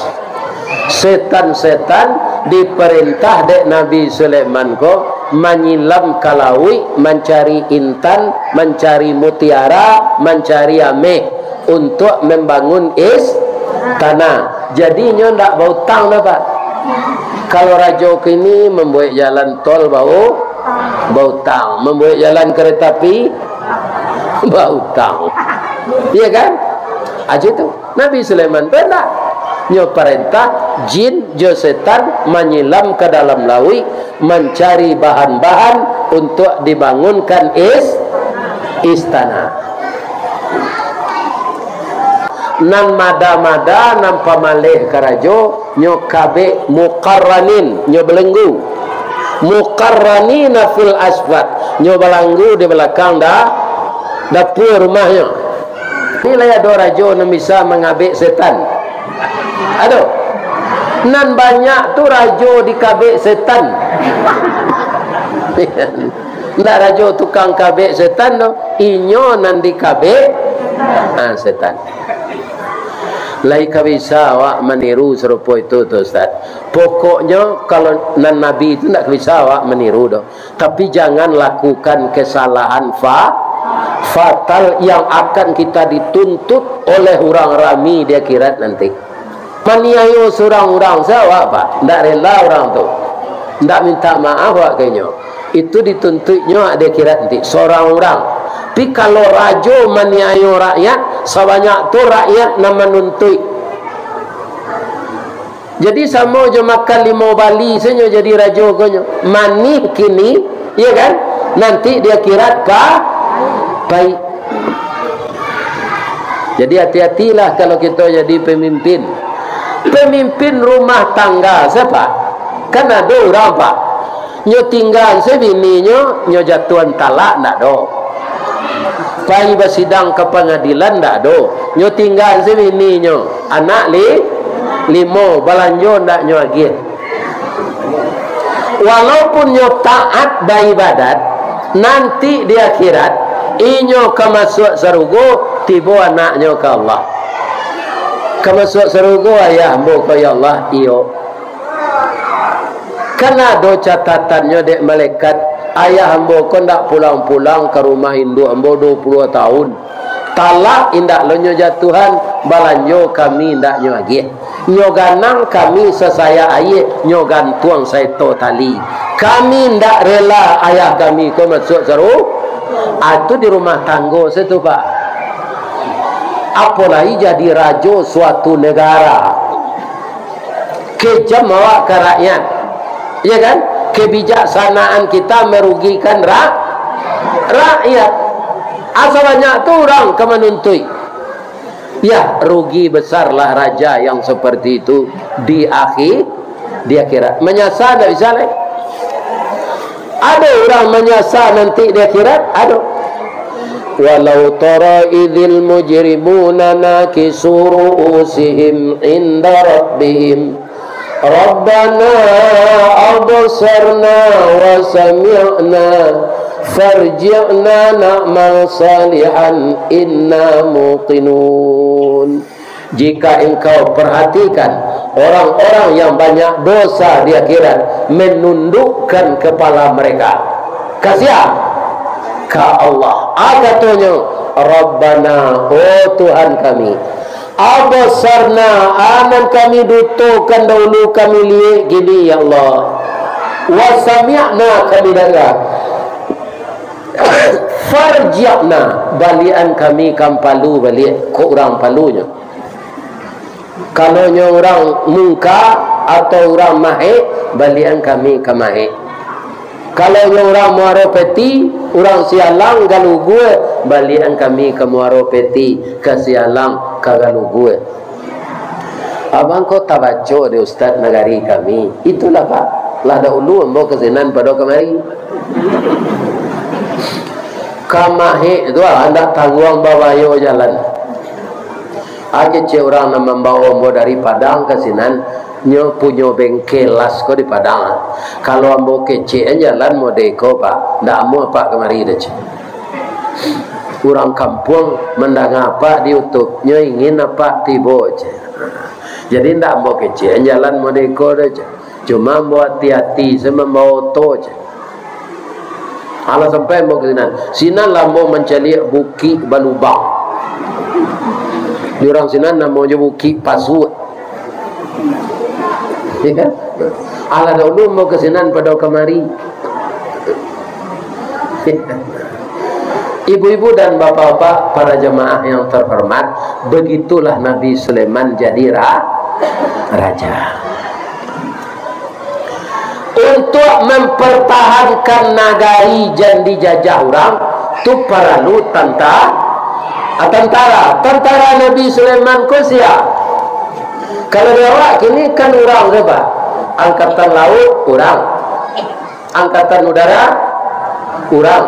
Setan-setan diparentah dek Nabi Sulaiman ko manyilam ka lauik, mancari intan, mancari mutiara, mancari ameh, untuak mambangun istana. Jadi, inyo ndak bautang doh, Pak. Kalau rajo kini mambuek jalan tol bau-, bautang, mambuek jalan kareta api bautang. Iya kan? Aja tu. Nabi Sulaiman tu ndak. Nyo parentah jin jo setan manyilam ka dalam lauik, mancari bahan-bahan untuak dibangunkan is-, istana. Nan mada-mada, nan pamaleh karajo, nyo kabek muqarranin, nyo balenggu. Muqarranina fil asfad, nyo balanggu di balakang da-, dapua rumahnyo. Ni lai ado rajo nan bisa mangabek setan? Ado. Nan banyak tu rajo dikabek setan. Ndak rajo tukang kabek setan tu, inyo nan dikabek, ah, setan. Lai ka bisa awak maniru sarupo itu tu, Ustaz. Pokoknyo, kalau nan nabi tu ndak bisa awak maniru doh. Tapi jangan lakukan kesalahan fa-, fatal yang akan kita dituntut oleh urang rami di akhirat nanti. Maniayo surang urang sajo awak, Pak. Ndak rela urang tu. Ndak minta maaf awak ka inyo. Itu dituntuiknyo di akhirat nanti, surang urang. Tapi kalau rajo maniayo rakyat, sabanyak tu rakyat nan manuntuik. Jadi samo jo makan limau bali sajo jadi rajo ko nyo. Manih kini, iya kan? Nanti di akhirat pa-, paik. Jadi hati-hatilah kalau kito jadi pemimpin. Pemimpin rumah tangga sia, Pak? Kan ado urang, Pak. Nyo tinggaan se bininyo, nyo jatuahan talak, ndak do. Pai basidang ka pangadilan, ndak do. Nyo tinggaan se bininyo, anak li-, limo, balanjo ndak nyo agiah. Walaupun nyo taat baibadat, nanti di akhirat, inyo ka masuak sarugo, tibo anaknyo ka Allah. Ka masuak sarugo, ayah ambo ko, ya Allah, iyo. Kan ado catatannyo dek malaikat, ayah ambo ko ndak pulang-pulang ka rumah induak ambo duo puluah tahun. Talak indak lo nyo jatuahan, balanjo kami indak nyo agiah. Nyo ganang kami sasayak aia, nyo gantuang saeto tali. Kami indak rela ayah kami ko masuak saru-, ah, tu di rumah tanggo se tu, Pak. Apolai jadi rajo suatu negara. Kejam awak ka rakyat. Ya kan? Kebijaksanaan kita merugikan ra-, rakyat. Asa banyak tu urang ka manuntuik. Ya, rugi besarlah raja yang seperti itu di akhi-, di akhirat. Manyasa ndak bisa lai? Ado urang manyasa nanti di akhirat? Ado. Walau tara idzil mujrimuna nakisu ru'usihim inda rabbihim. Rabbana absarna wa sami'na farji'na na'mal salihan inna muqinun. Jika engkau perhatikan Orang-orang yang banyak dosa di akhirat menundukkan kepala mereka. Ka sia? Ka Allah. A katonyo, "Rabbana, oh Tuhan kami, absarna, a nan kami dutokan dahulu kami liek kini, ya Allah. Wa sami'na, kami danga. Farji'na, baliakan kami ka Palu baliak," ko urang Palunyo. Kalau nyo urang Mungka atau urang Mahek, baliakan kami ka Mahek. Kalau nyo urang Muaro Peti, urang Sialang, Galugue, baliakan kami ka Muaro Peti, ka Sialang, ka Galugue. Abang ko tabaco dek Ustaz nagari kami. Itulah, Pak. Lah dahulu ambo ka sinan pado kamari. Ka Mahek tu, ah, ndak tangguang babayo jalan. A kecek urang nan mambawo ambo dari Padang ka sinan, nyo punyo bengkel las ko di Padang. Kalau ambo kecekan jalan model ko, Pak, ndak amuah Apak kamari doh, cek. Urang kampuang mandanga Apak di YouTube, nyo ingin Apak tibo, cek. Jadi ndak ambo kecekan jalan model ko doh, cek. Cuma ambo ati-ati se mambawo oto, cek. Alah sampai ambo ka sinan. Sinan lah ambo mancaliak bukik balubang. Di urang sinan namonyo Bukik Pasuak. Ya kan? Alah dahulu ambo ka sinan pado kamari. Ibu-ibu dan bapak-bapak, para jamaah yang terhormat, begitulah Nabi Sulaiman jadi ra-, raja. Untuak mampartahankan nagari jan dijajah urang, tu paralu tanta-, ah, tantara. Tantara Nabi Sulaiman ko sia? Kalau di awak kini kan urang tu, Pak. Angkatan laut, urang. Angkatan udara, urang.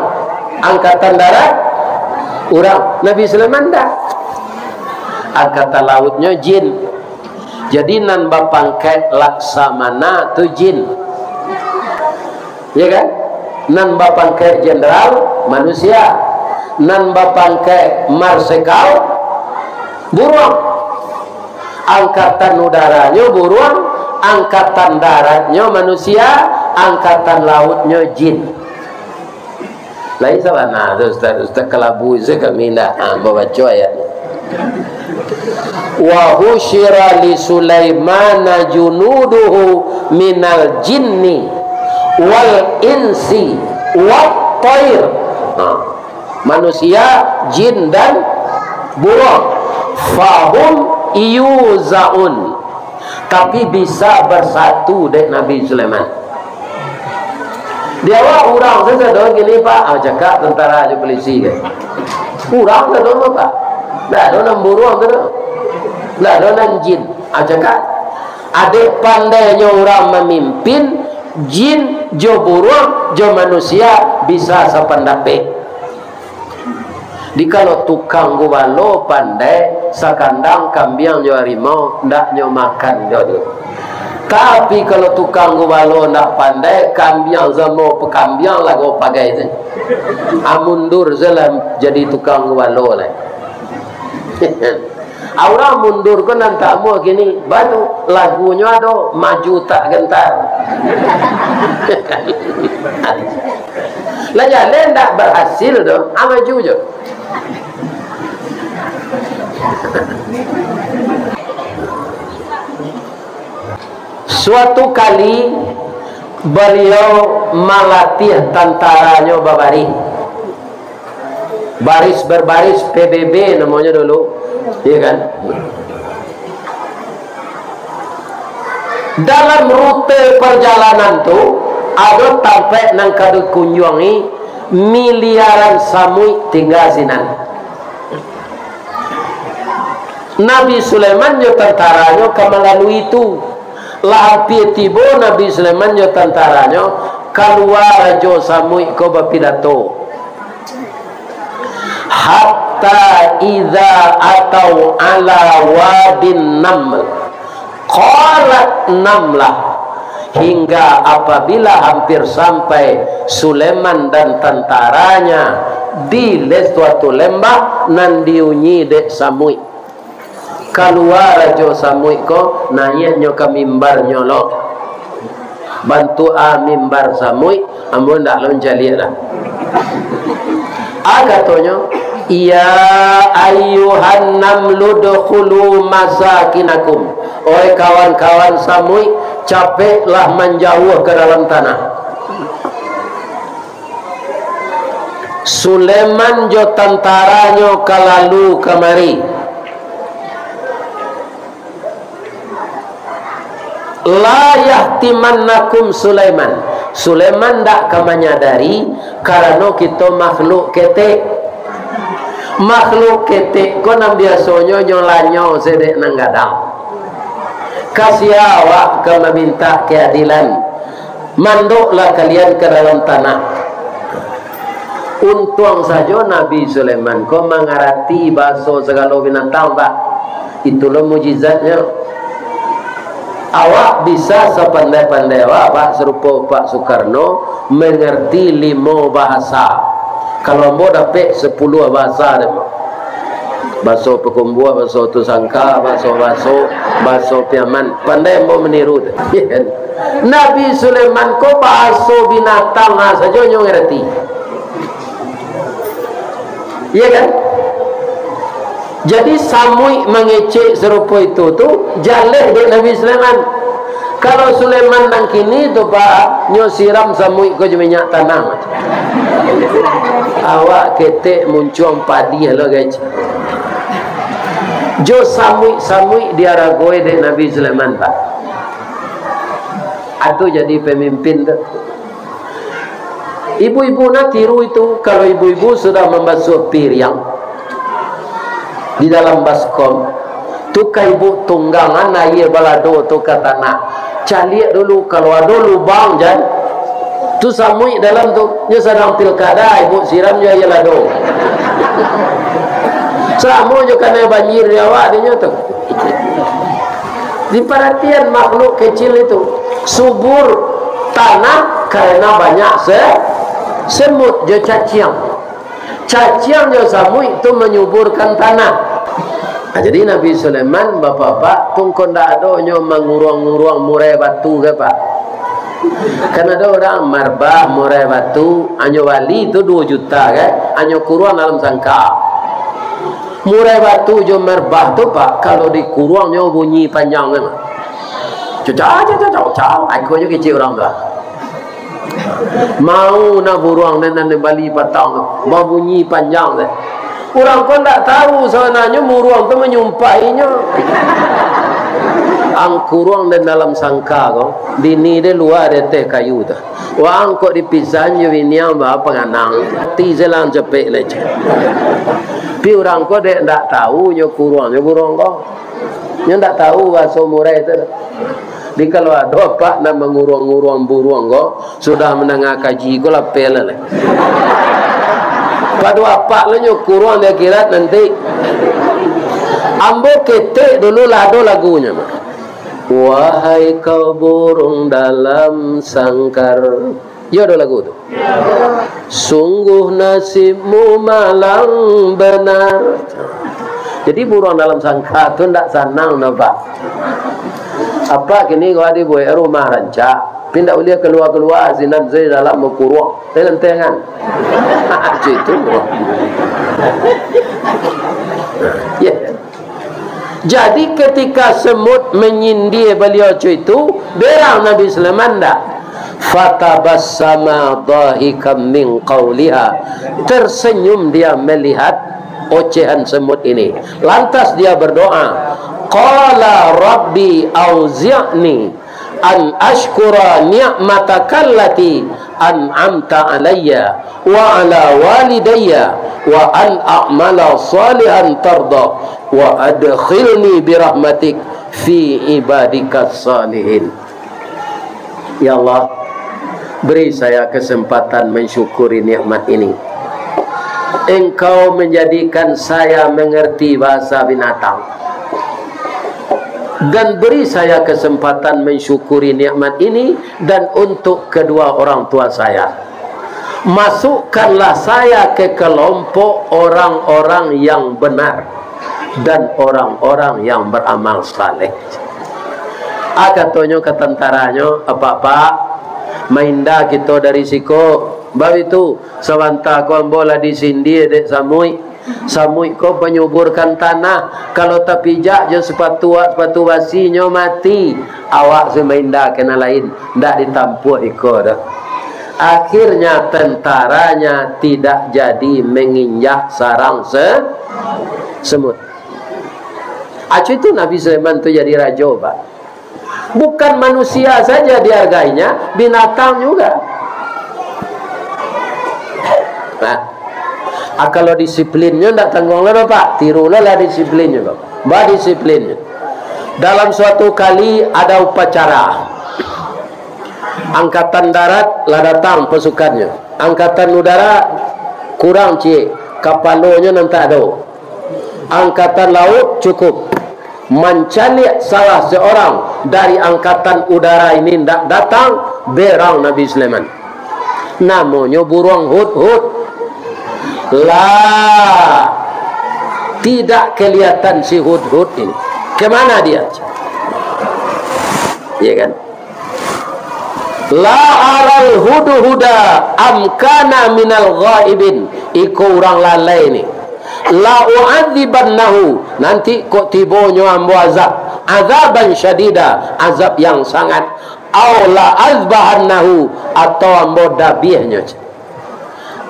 Angkatan darat, urang. Nabi Sulaiman ndak. Angkatan lautnyo jin. Jadi, nan bapangkek laksamana tu jin. Ya kan? Nan bapangkek jenderal manusia. Nan bapangkek marsekal buruang. Angkatan udaranyo buruang, angkatan daratnyo manusia, angkatan lautnyo jin. Lain sabana tu, Ustaz, Ustaz Kalabu, Ustaz kami ndak, ha, babaco ayat ni. "Wa husyira li Sulaimana junuduhu minal jinni wal insi wat thair." Ha. Manusia, jin, dan buruang. "Fahum yuzaun." Tapi bisa bersatu dek Nabi Sulaiman. Di awak urang sajo do kini, Pak. Ah, cakak tentara jo polisi, kan. Urang sajo do, Pak. Ndak ado nan buruang tu do. Ndak ado nan jin. Ah, cakak. Adek pandainyo urang mamimpin, jin jo buruang jo manusia bisa sapandapek. Dikalo tukang gubalo pandai, sakandang kambiang jo harimau, ndak nyo makan jo tu. Tapi, kalau tukang gubalo ndak pandai, kambiang samo pakambiang lago pagai tu. Ah, mundur se lah jadi tukang gubalo lai. Ah, urang mundur ko nan tamu kini, batu lagunyo ado, maju tak gentar. Lah jaleh ndak berhasil tu, ah, maju jo. Suatu kali, baliau malatih tantaranyo babaris. Baris berbaris, P B B namonyo dulu. Iya kan? Dalam rute perjalanan tu, ado tampek nan ka dikunjuangi, miliaran samuik tingga sinan. Nabi Sulaiman jo tantaranyo ka malalui tu. Lah ampia tibo Nabi Sulaiman jo tantaranyo, kalua Rajo Samuik ko bapidato. "Hatta idza atau ala wadin naml, qalat namlah," hingga apabila hampir sampai Sulaiman dan tantaranya di suatu lembah nan diunyi dek samuik. Kalua rajo samuik ko, naiaknyo ka mimbarnyo lo. Bantuak a mimbar samuik, ambo ndak lo mancaliak lah. A katonyo, "Ya ayyuhan namlu dkhulu masakinakum." Oi kawan-kawan samuik, capeklah manjauah ka dalam tanah. Sulaiman jo tantaranyo ka lalu kamari. "La yahtimannakum Sulaiman." Sulaiman ndak ka manyadari, karano kito makhluk ketek. Makhluk ketek ko nan biasonyo nyo lanyau se dek nan gadang. Ka sia awak ka mamintak keadilan? Mandoklah kalian ka dalam tanah. Untuang sajo Nabi Sulaiman ko mangarati bahaso sagalo binatang, Pak. Itulah mujizatnyo. Awak bisa sapandai-pandai awak, Pak, sarupo Pak Sukarno, mangarati limo bahasa. Kalau ambo dapek sapuluah bahasa deh, Pak. Baso Pakumbuah, baso Tusangka, baso, baso, baso Piaman. Pandai ambo maniru tu. Nabi Sulaiman ko bahaso binatang, ha, sajo nyo ngarati. Iya kan? Jadi, samuik mangecek sarupo itu tu, jaleh dek Nabi Sulaiman. Kalau Sulaiman nan kini tu, Pak, nyo siram samuik ko jo minyak tanah. Awak ketek muncuang padiah lo, guys. Jo samuik-samuik diaragoi dek Nabi Sulaiman, Pak. Atu jadi pemimpin tu. Ibu-ibu nak tiru itu, kalau ibu-ibu sudah mambasuah piriang di dalam baskom, tu ka ibu tunggangan aia balado tu ka tanah. Caliak dulu, kalau ado lubang, jan, tu samuik dalam tu, nyo sadang pilkada, ibu siram jo aia lado. Samo jo kanai banjir di awak dinyo tu. Diparatian makhluk kecil itu, subur tanah karena banyak se-, semut jo caciang. Caciang jo samuik tu manyuburkan tanah. Nah, jadi Nabi Sulaiman, bapak-bapak, tu ko ndak ado nyo manguruang-nguruang murai batu ke, Pak? Kan ado urang marbah murai batu, anyo bali tu duo juta, kan? Anyo kuruang dalam sangka. Murai batu jo marbah tu, Pak, kalau dikuruang nyo bunyi panjang nian. Cacau, cacau, cacau, cacau. Ai ko nyo kecek urang tu lah. Mau nah buruang nan, nan bali patang tu, babunyi panjang tu. Urang ko ndak tahu sabananyo buruang tu manyumpahi nyo. Ang kuruang den dalam sangka ko, bini den lua di ateh kayu tu. Waang kok dipisahan jo bini ang ba panganang, ati selang capek lai. Tapi urang ko dek ndak tahu nyo kuruang nyo buruang ko. Nyo ndak tahu bahaso murai tu. Jadi kalau ado apak nan manguruang-nguruang buruang ko, sudah mandanga kaji ko lapeh lah. Pado apak lo nyo kuruang di akhirat nanti. Ambo ketek dulu lah ado lagunyo mah. Wahai kau burung dalam sangkar. Iyo ado lagu tu. Sungguh nasibmu malang benar. Jadi buruang dalam sangka tu ndak sanang nampak. Apak kini kalau dibuek rumah rancak, tapi ndak buliah kalua-kalua, sinan se dalam bakuruang. Tenang-tenang. Cik tu. Ya. Jadi, ketika semut menyindir beliau co itu, berang Nabi Sulaiman ndak? Fatabassama dhahikan min qauliha. Tersenyum dia melihat ocehan semut ini. Lantas dia berdoa, qala rabbi auzi'ni an asykura ni'mataka allati an'amta alayya wa ala walidayya wa an a'mala salihan tarda wa adkhilni birahmatik fi ibadika salihin. Ya Allah, beri saya kesempatan mensyukuri nikmat ini. Engkau menjadikan saya mengerti bahasa binatang. Dan beri saya kesempatan mensyukuri nikmat ini dan untuk kedua orang tua saya. Masukkanlah saya ke kelompok orang-orang yang benar. dan orang-orang yang beramal saleh. Ah, katonyo ka tantaranyo, "Apak-apak, mainda kito dari siko." Baitu, sabanta ko ambo lah disindia dek samuik. Samuik ko panyuburkan tanah. Kalau tapijak jo sapatu, sapatu basinyo mati. Awak se mainda ka nan lain. Ndak ditampuah iko doh. Akhirnya tentaranya tidak jadi menginjak sarang se-, semut. Acu itu Nabi Sulaiman tu jadi rajo, Pak. Bukan manusia saja dihargainya, binatang juga. Nah, ah, kalau disiplinnyo ndak tangguang lah, Pak. Tirulah lah disiplinnyo, Pak. Badisiplinnyo. Dalam suatu kali ada upacara. Angkatan darat lah datang pasukannyo. Angkatan udara kurang ciek, kapalonyo nan tak ado. Angkatan laut cukup. Mancaliak salah seorang dari angkatan udara ini ndak datang, berang Nabi Sulaiman. Namonyo buruang hudhud. Lah, tidak kelihatan si hudhud ini. Kemana dia? Ya kan? "La aral hudhuda am kana minal ghaibin." Iko urang lalai ni. "La u'adzibannahu." Nanti kok tibonyo ambo azab. "Adzaban syadida." Azab yang sangat. "Au la azbahannahu." Atau ambo dabiahnyo.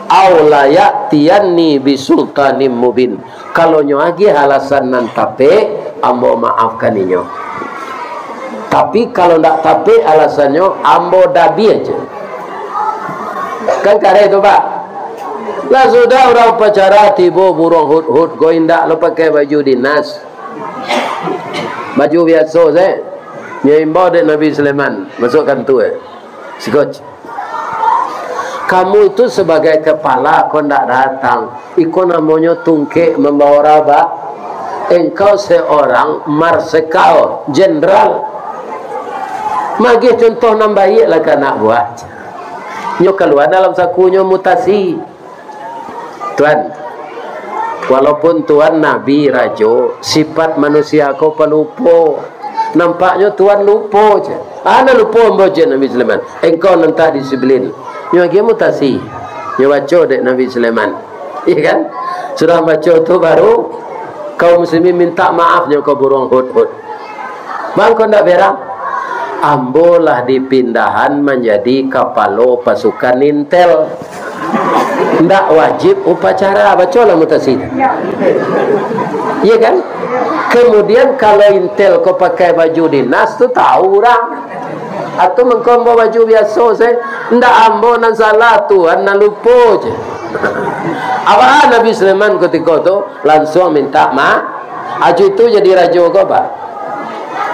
"Au la ya'tiyanni bisultanim mubin." Kalau nyo agiah alasan nan tapek, ambo maafkan inyo. Tapi kalau ndak tapek alasannyo, ambo dabiah je. Kan kareh tu, Pak? Lah sudah urang upacara, tibo buruang hudhud, ko indak lo pakai baju dinas. Baju biaso se. Nyo imbau dek Nabi Sulaiman, masuak kantua. Siko. Kamu itu sebagai kepala, kau ndak datang. Iko namonyo tungkek mambawa rabak. Engkau seorang marsekal, jenderal. Magih contoh nan baiak lah ka anak buah. Nyo kalua dalam sakunyo mutasi. Tuan, walaupun Tuan nabi, rajo, sifat manusia ko palupo. Nampaknyo Tuan lupo je. "Ah, nan lupo ambo je, Nabi Sulaiman. Engkau nan tak disiplin." Nyo agiah mutasi. Nyo baco dek Nabi Sulaiman. Iya kan? Sudah baco tu baru kaum muslimin minta maaf nyo ka buruang hudhud. "Bang, kau ndak berang? Ambo lah dipindahan manjadi kapalo pasukan intel. Ndak wajib upacara." Bacolah mutasi. Iya kan? Kemudian kalau intel ko pakai baju dinas tu tahu urang. Atau mangko ambo baju biaso se, ndak ambo nan salah, Tuan nan lupo je. Apa Nabi Sulaiman kutiko tu? Lansuang minta maaf. Acu itu jadi rajo ko, Pak.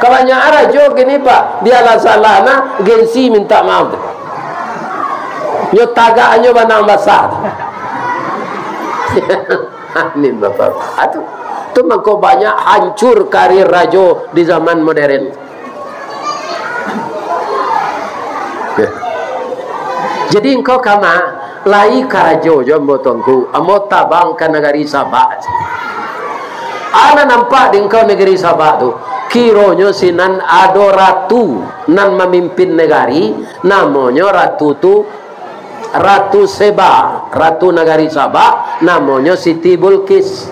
Kabanyakan rajo kini, Pak, bialah salah nah, gengsi minta maaf tu. Nyo tagak nyo banang basah tu. Amin, Bapak. Ah, tu, tu mangko banyak hancur karir rajo di zaman modern. Jadi engkau kama, lai karajo jo ambo Tuanku, ambo tabang ka nagari Sabak. Alah nampak di engkau nagari Sabak tu, kironyo sinan ado ratu nan mamimpin nagari, namonyo ratu tu Ratu Seba, ratu nagari Sabak, namonyo Siti Bulkis.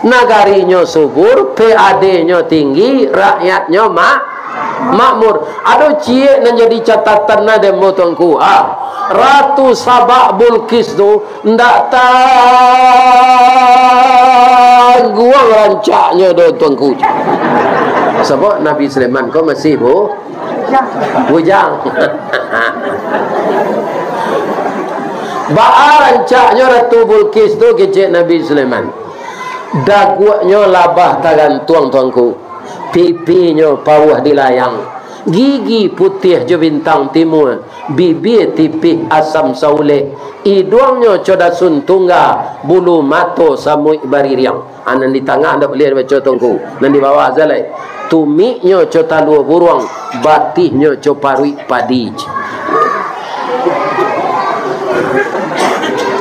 Nagarinyo subur, P A D-nyo tinggi, rakyatnyo mak-, makmur. Ado ciek nan jadi catatan nah dek ambo Tuanku. Ah, Ratu Sabak Bulkis tu ndak tangguang rancaknyo doh Tuanku. Sabab Nabi Sulaiman ko masih bu-, bujang. Baa rancaknyo Ratu Bulkis tu kecek Nabi Sulaiman. Daguaknyo labah tagantuang Tuanku, pipinyo pauah dilayang, gigi putiah jo bintang timua, bibia tipih asam sauleh, iduangnyo co dasun tungga, bulu mato samuik baririang. Ah, nan di tangah ndak buliah dibaco Tuanku, nan di bawah sajo lai. Tumiknyo co talua buruang, batihnyo co paruik padi.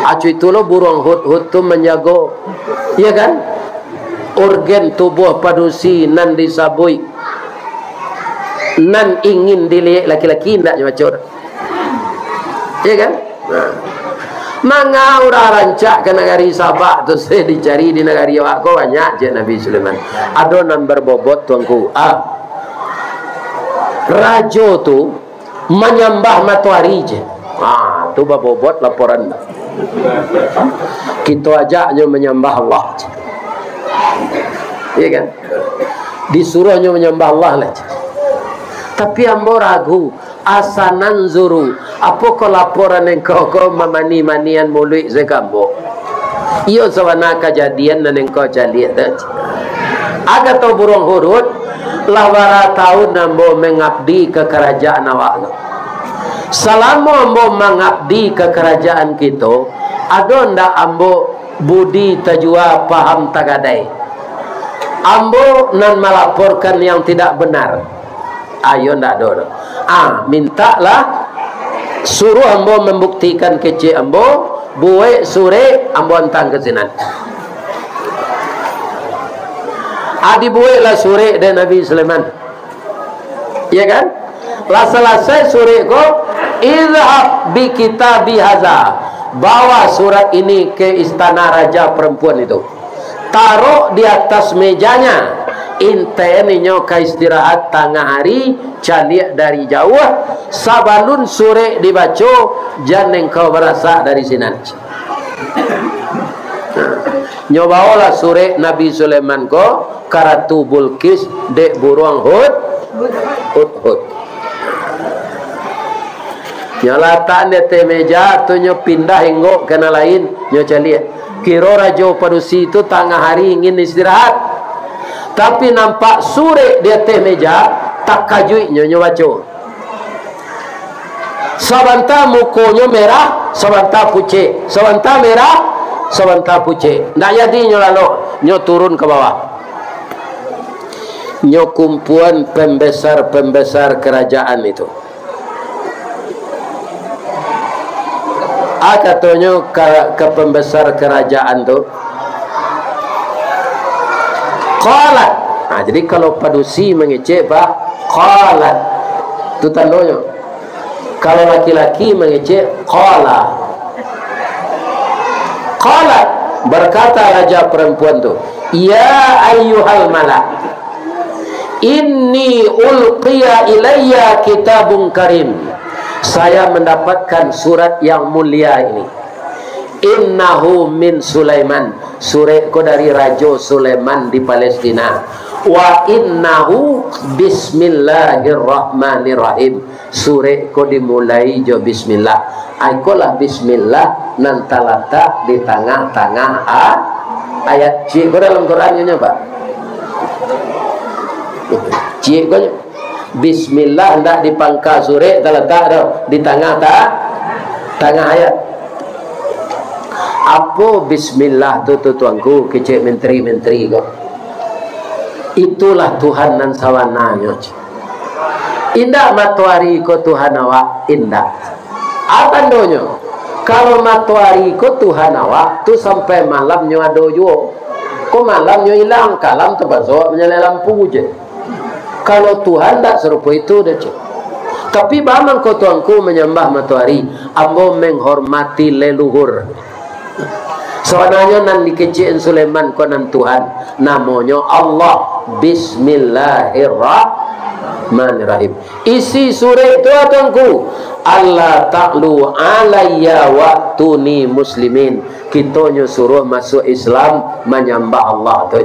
Acu itulah buruang hudhud tu manjago. Iya kan? organ tubuah padusi nan disabuik, nan ingin diliek laki-laki, indak nyo baco. Iya kan? Nah. Manga urang rancak ka nagari Sabak tu, se dicari di nagari awak ko banyak, cek Nabi Sulaiman. Ado nan babobot, Tuanku. Ah. Rajo tu manyambah matoari je. Ha, tu babobot laporan. Kito ajak nyo manyambah Allah je. Iya kan? Disuruah nyo manyambah Allah lah je. Tapi ambo ragu, asananzuru, apokoh laporan engkau ko mamani-manian muluik se ka ambo? Iyo sabana kajadian nan engkau caliak tu. Kato buruang Hudhud, lah bara taun ambo mangabdi ka karajaan awak tu. Salamo ambo mangabdi ka karajaan kito, ado ndak ambo budi tajua, paham tagadai? Ambo nan malaporkan yang tidak benar. Ayo ndak ado tu. Ah, mintaklah, suruah ambo mambuktikan kecek ambo, buek surek, ambo antang ka sinan. Ah, dibueklah surek dek Nabi Sulaiman. Ya kan? Lah salasai surek ko, "Izhab bi kitabi haza." Bawa surat ini ke istana raja perempuan itu. Tarok di atas mejanya. Inten inyo ka istirahat tangah hari, caliak dari jauah. Sabalun surek dibaco, jan engkau barasak dari sinan. Nyo baolah surek Nabi Sulaiman ko ka Ratu Bulqis dek buruang Hud-, Hudhud. Nyo latakan di ateh meja tu, nyo pindah inggok ka nan lain, nyo caliak. Kiro rajo padusi tu tangah hari ingin istirahat. Tapi nampak surek di ateh meja, takajuik nyo, nyo baco. Sabanta mukonyo merah, sabanta pucek, sabanta merah, sabanta pucek. Ndak jadi nyo lalok, nyo turun ka bawah. Nyo kumpuan pambesar-pambesar karajaan itu. Ah, katonyo ka, ka pambesar karajaan tu, "Qalat." Nah, jadi kalau padusi mangecek, Pak, "Qalat." Tu tandonyo. Kalau laki-laki mangecek, "Qala." "Qalat," berkata raja perempuan tu, "Ya ayyuhal mala, inni ulqiya ilayya kitabun karim." Saya mendapatkan surat yang mulia ini. "Innahu min Sulaiman." Surek ko dari Rajo Sulaiman di Palestina. "Wa innahu bismillahirrahmanirrahim." Surek ko dimulai jo bismillah. Ai, ikolah bismillah nan talatak di tangah-tangah a-, ayat. Ciek ko dalam Quran nyo, Pak. Ciek ko nyo. Bismillah ndak di pangka surek talatak doh, di tangah ta-, tangah ayat. Apo bismillah tu, tu Tuanku, kecek menteri-menteri ko? Itulah Tuhan nan sabananyo. Indak matoari ko Tuhan awak, indak. Apo tandonyo? Kalau matoari ko Tuhan awak, tu sampai malam nyo ado juo. Ko malam nyo ilang, kalam tapaso awak manyalai lampu je. Kalau Tuhan ndak sarupo itu doh, cek. Tapi baa mangko Tuanku manyambah matoari? Ambo menghormati leluhur. Sabananyo nan dikecek Sulaiman ko nan Tuhan, namonyo Allah. Bismillahirrahmanirrahim. Isi surek tu, Tuanku, "Alla ta'lu alayya wa'tuni muslimin." Kitonyo suruah masuak Islam, manyambah Allah tu.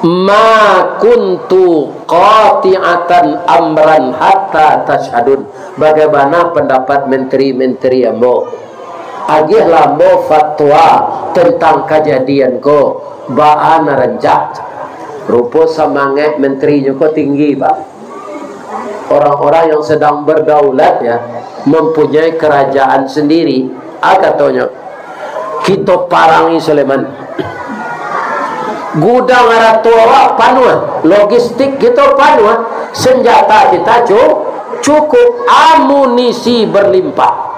"Ma kuntu qati'atan amran hatta tasyhadun." Bagaimana pendapat menteri-menteri ambo? Agiahlah ambo fatwa tentang kajadian ko, baa nan rancak. Rupo samangaik menterinyo ko tinggi, Pak. Orang-orang yang sedang berdaulat, ya, mempunyai kerajaan sendiri, ah, katonyo, "Kito parangi Sulaiman. Gudang arato awak panuah, logistik kito panuah, senjata kita cu-, cukup, amunisi berlimpah.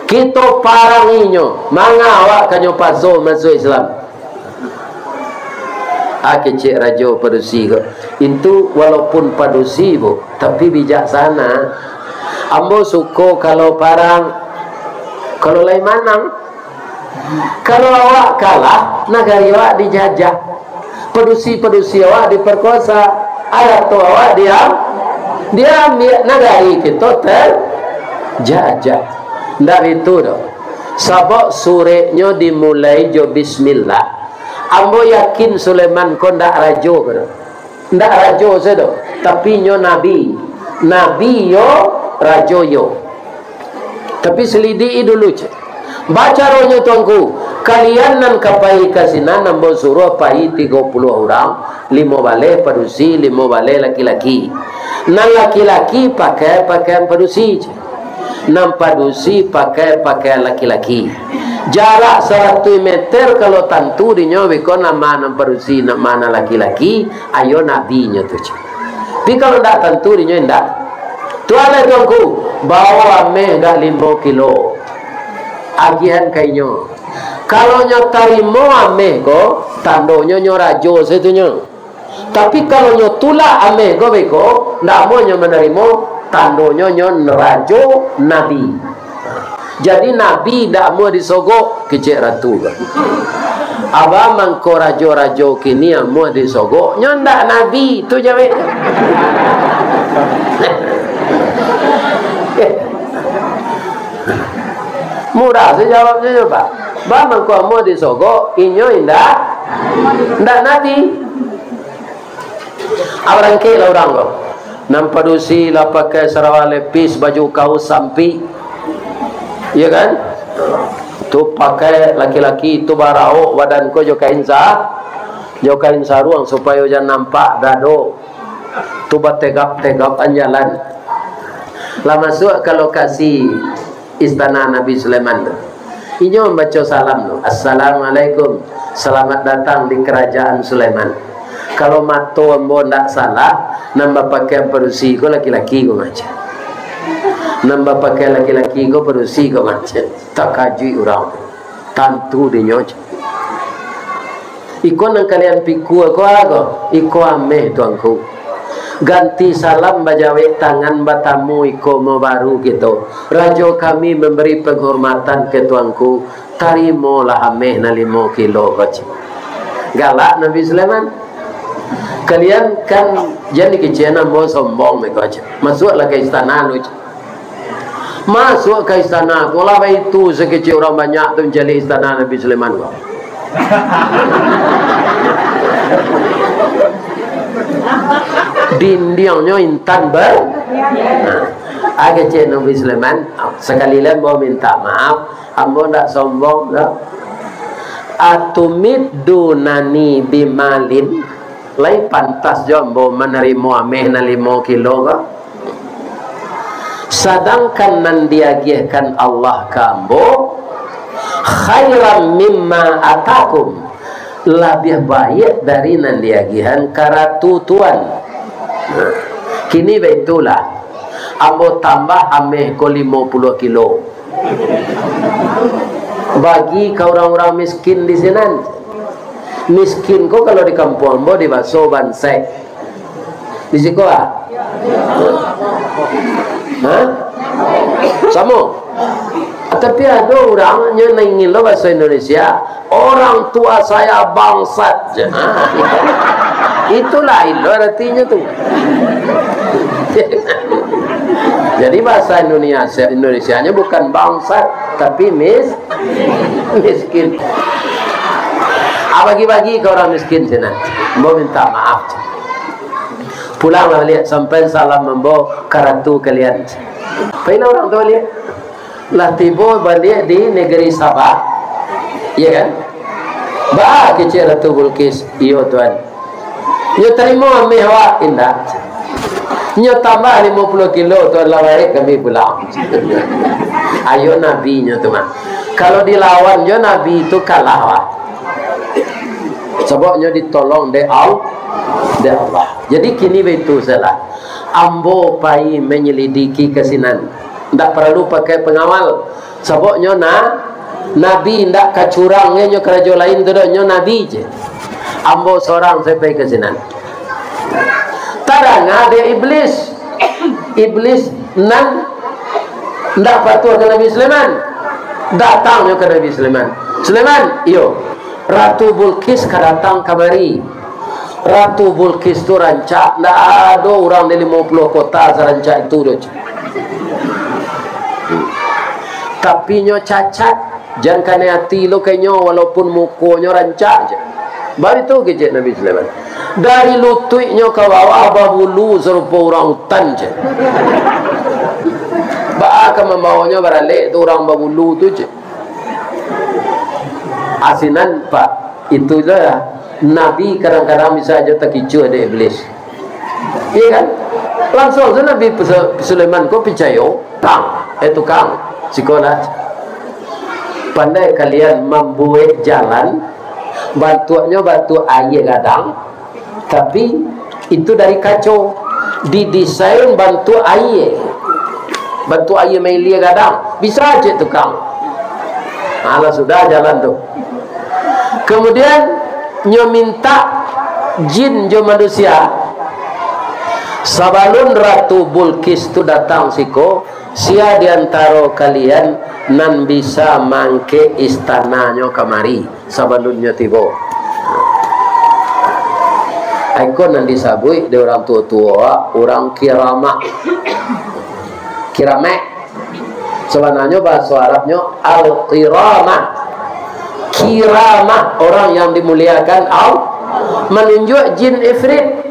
Kito parangi nyo, manga awak ka nyo paso masuak Islam." Ah, kecek rajo padusi ko. Itu walaupun padusi, Bu, tapi bijaksana. Ambo suko kalau parang, kalau lai manang. Kalau awak kalah, nagari awak dijajah. Padusi-padusi awak diperkosa. Arato awak diam-, diambiak. Nagari kito terjajah. Ndak itu doh. Sabab sureknyo dimulai jo bismillah. Ambo yakin Sulaiman ko ndak rajo ko doh. Ndak rajo se doh, tapi nyo nabi. Nabi yo, rajo yo. Tapi selidiki dulu, cek. Bacaronyo, Tuanku, kalian nan ka pai ka sinan, ambo suruah pai tigo puluah urang, limo baleh padusi, limo baleh laki-laki. Nan laki-laki pakai pakaian padusi, cek. Nan padusi pakai pakaian laki-laki. Jarak saratuih meter, kalau tantu dinyo beko nama nan padusi, nama nan laki-laki, ayo nabinyo tu, cek. Tapi kalau ndak tantu dinyo indak. Tuan lai, Tuanku, bao ameh gak limo kilo. Agiahan ka inyo. Kalau nyo tarimo ameh ko, tandonyo nyo rajo se tu nyo. Tapi kalau nyo tulak ameh ko beko, ndak amuah nyo manarimo, tandonyo nyo rajo nabi. Jadi nabi ndak amuah disogok, kecek ratu ko. Abah mangko rajo-rajo kini amuah disogok, nyo ndak nabi, tu jaweknyo. Mudah se jawabnyo nyo, Pak. Bah mangko amuah disogok, inyo indak, indak nabi. Ah, barangkeklah urang ko. Nan padusi lah pakai sarawa lepis, baju kaus sampik. Iyo kan? Tu pakai laki-laki tu baraok badan ko jo kain sa-, jo kain saruang supayo jan nampak dado. Tu bategap-tegap an jalan. Lah masuak ka lokasi istana Nabi Sulaiman tu. Inyo mambaco salam tu, "Assalamualaikum, selamat datang di kerajaan Sulaiman." Kalau mato ambo ndak salah, nan bapakaian padusi ko laki-laki ko macam. Nan bapakaian laki-laki ko padusi ko macam. Takajuik urang tu. Tantu dinyo. Iko nan kalian pikua ko apo? Iko ameh, Tuanku. Ganti salam, bajawek tangan, batamu iko mo baru kito. Rajo kami mambari panghormatan ka Tuanku. Tarimolah ameh nan limo kilo ko, cek. Galak Nabi Sulaiman. Kalian kan jan dikecek ambo sombong, beko, cek. Masuaklah ka istana lu, cek. Masuak ka istana, ko lah baitu sakecek urang banyak tu mancaliak istana Nabi Sulaiman ko. Dindiangnyo intan ber-, nah, ah, kecek Nabi Sulaiman, sakali lai ambo minta maaf, ambo ndak sombong doh. Atumiddunani bimalin, lai pantas jo ambo manarimo ameh nan limo kilo ko? Sadangkan nan diagiahkan Allah ka ambo, khairam mimma atakum, labiah baiak dari nan diagiahan ka ratu tuan. Nah, kini baitulah, ambo tambah ameh ko limo puluah kilo. Bagi ka urang-urang miskin di sinan. Miskin ko kalau di kampuang ambo dibaso bansaik. Di siko, ah? Hah? Samo? Tapi ado urang nyo nan ingin lo bahaso Indonesia, "Orang tua saya bangsat." Itulah ilo aratinyo tu. Jadi bahasa Indonesia, Indonesianya bukan bangsat, tapi mis-, miskin. Ah, bagi-bagi ka urang miskin sinan. Ambo minta maaf. Pulanglah baliak, sampai salam ambo ka ratu kalian. Pailah urang tu baliak. Lah tibo baliak di negeri Sabah. Iya kan? Ba, kecek Ratu Bulkis, "Iyo, Tuan." "Nyo tarimo ameh awak?" "Indak." "Nyo tambah limo puluah kilo, Tuan, lah barek kami pulang." Ayo nabinyo tu mah. Kalau dilawan jo nabi tu, kalah awak. Sabab nyo ditolong dek Al-, dek Allah. Jadi kini baitu sajolah. Ambo pai manyalidiki ka sinan. Ndak paralu pakai pangawal. Sabab nyo na-, nabi, ndak ka curang nyo karajo lain tu doh, nyo nabi je. Ambo sorang sajo pai ka sinan. Tadanga dek Iblis. Iblis nan ndak patuah ka Nabi Sulaiman. Datang nyo ka Nabi Sulaiman. "Sulaiman, iyo. Ratu Bulqis ka datang kamari." Ratu Bulqis tu rancak, ndak ado urang di limo puluah kota sarancak itu doh. Tapi nyo cacat, jan kanai ati lo ka inyo, walaupun mukonyo rancak, cek. Baitu kecek Nabi Sulaiman. Dari lutuiknyo ka bawah babulu sarupo urang utan, cek. Baa ka mambawonyo baralek tu urang babulu tu, cek. Asinan, Pak, itulah Nabi kadang-kadang bisa aja takicuah dek Iblis. Iya kan? Langsung saja Nabi Su-, Sulaiman ko picayo, "Kang, eh tukang, siko lah. Pandai kalian mambuek jalan, bantuaknyo bantuak aia gadang, tapi itu dari kaco, didesain bantuak aia, bantuak aia mailia gadang." Bisa aja tukang. Alah, sudah jalan tu. Kemudian, nyo mintak jin jo manusia, "Sabalun Ratu Bulqis tu datang siko, sia di antaro kalian nan bisa maangkek istananyo kamari sabalun nyo tibo?" Iko nan disabuik dek urang tuo-tuo, urang kiramah. Kiramek. Sabananyo bahaso Arabnyo al-kiramah. Kiramah, orang yang dimuliakan Allah. Manunjuak jin ifrit.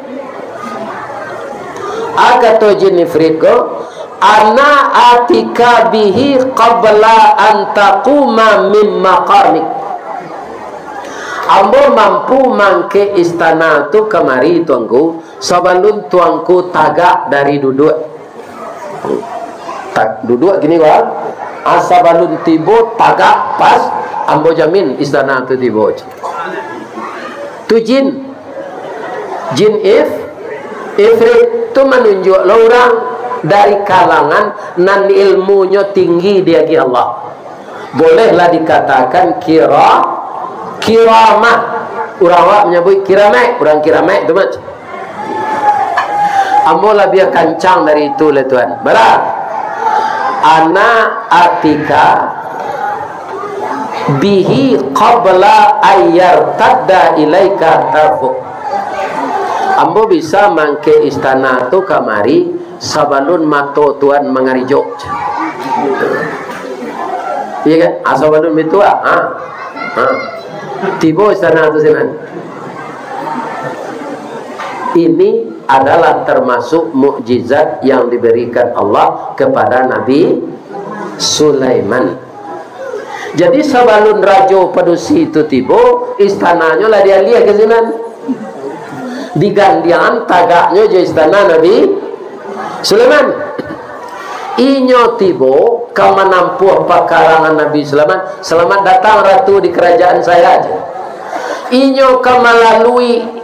A kato jin ifrit ko, "Ana atika bihi qabla an taquma min maqamik." "Ambo mampu mangkek istana tu kamari, Tuanku, sabalun Tuanku tagak dari duduak." Tak, duduak gini, Bang. Asa balun tibo, tagak pas, ambo jamin istana tu tibo. Tu jin. Jin if, ifrit tu manunjuak lo urang dari kalangan nan ilmunyo tinggi di agi Allah. Bolehlah dikatakan kira, kiramah. Urang awak manyabuik kiramek, urang kiramek tu, Mat. Ambo labiah kancang dari itu lah, Tuan. Bara? Ana atika bihi qabla ayyar tadda ilaika tarfuk. Ambo bisa mangkek istana tu kamari sabalun mato Tuan mangarijok. Iya kan? Ah, sabalun bitu ah. Ha. Ha. Tibo istana tu sinan. Ini adalah termasuk mukjizat yang diberikan Allah kepada Nabi Sulaiman. Jadi, sabalun Rajo Padusi tu tibo, istananyo lah dialiah ka sinan. Digandiangan tagaknyo jo istana Nabi Sulaiman. Inyo tibo ka manampuah pakarangan Nabi Sulaiman, "Selamat datang, Ratu, di kerajaan saya," jar. Inyo ka malalui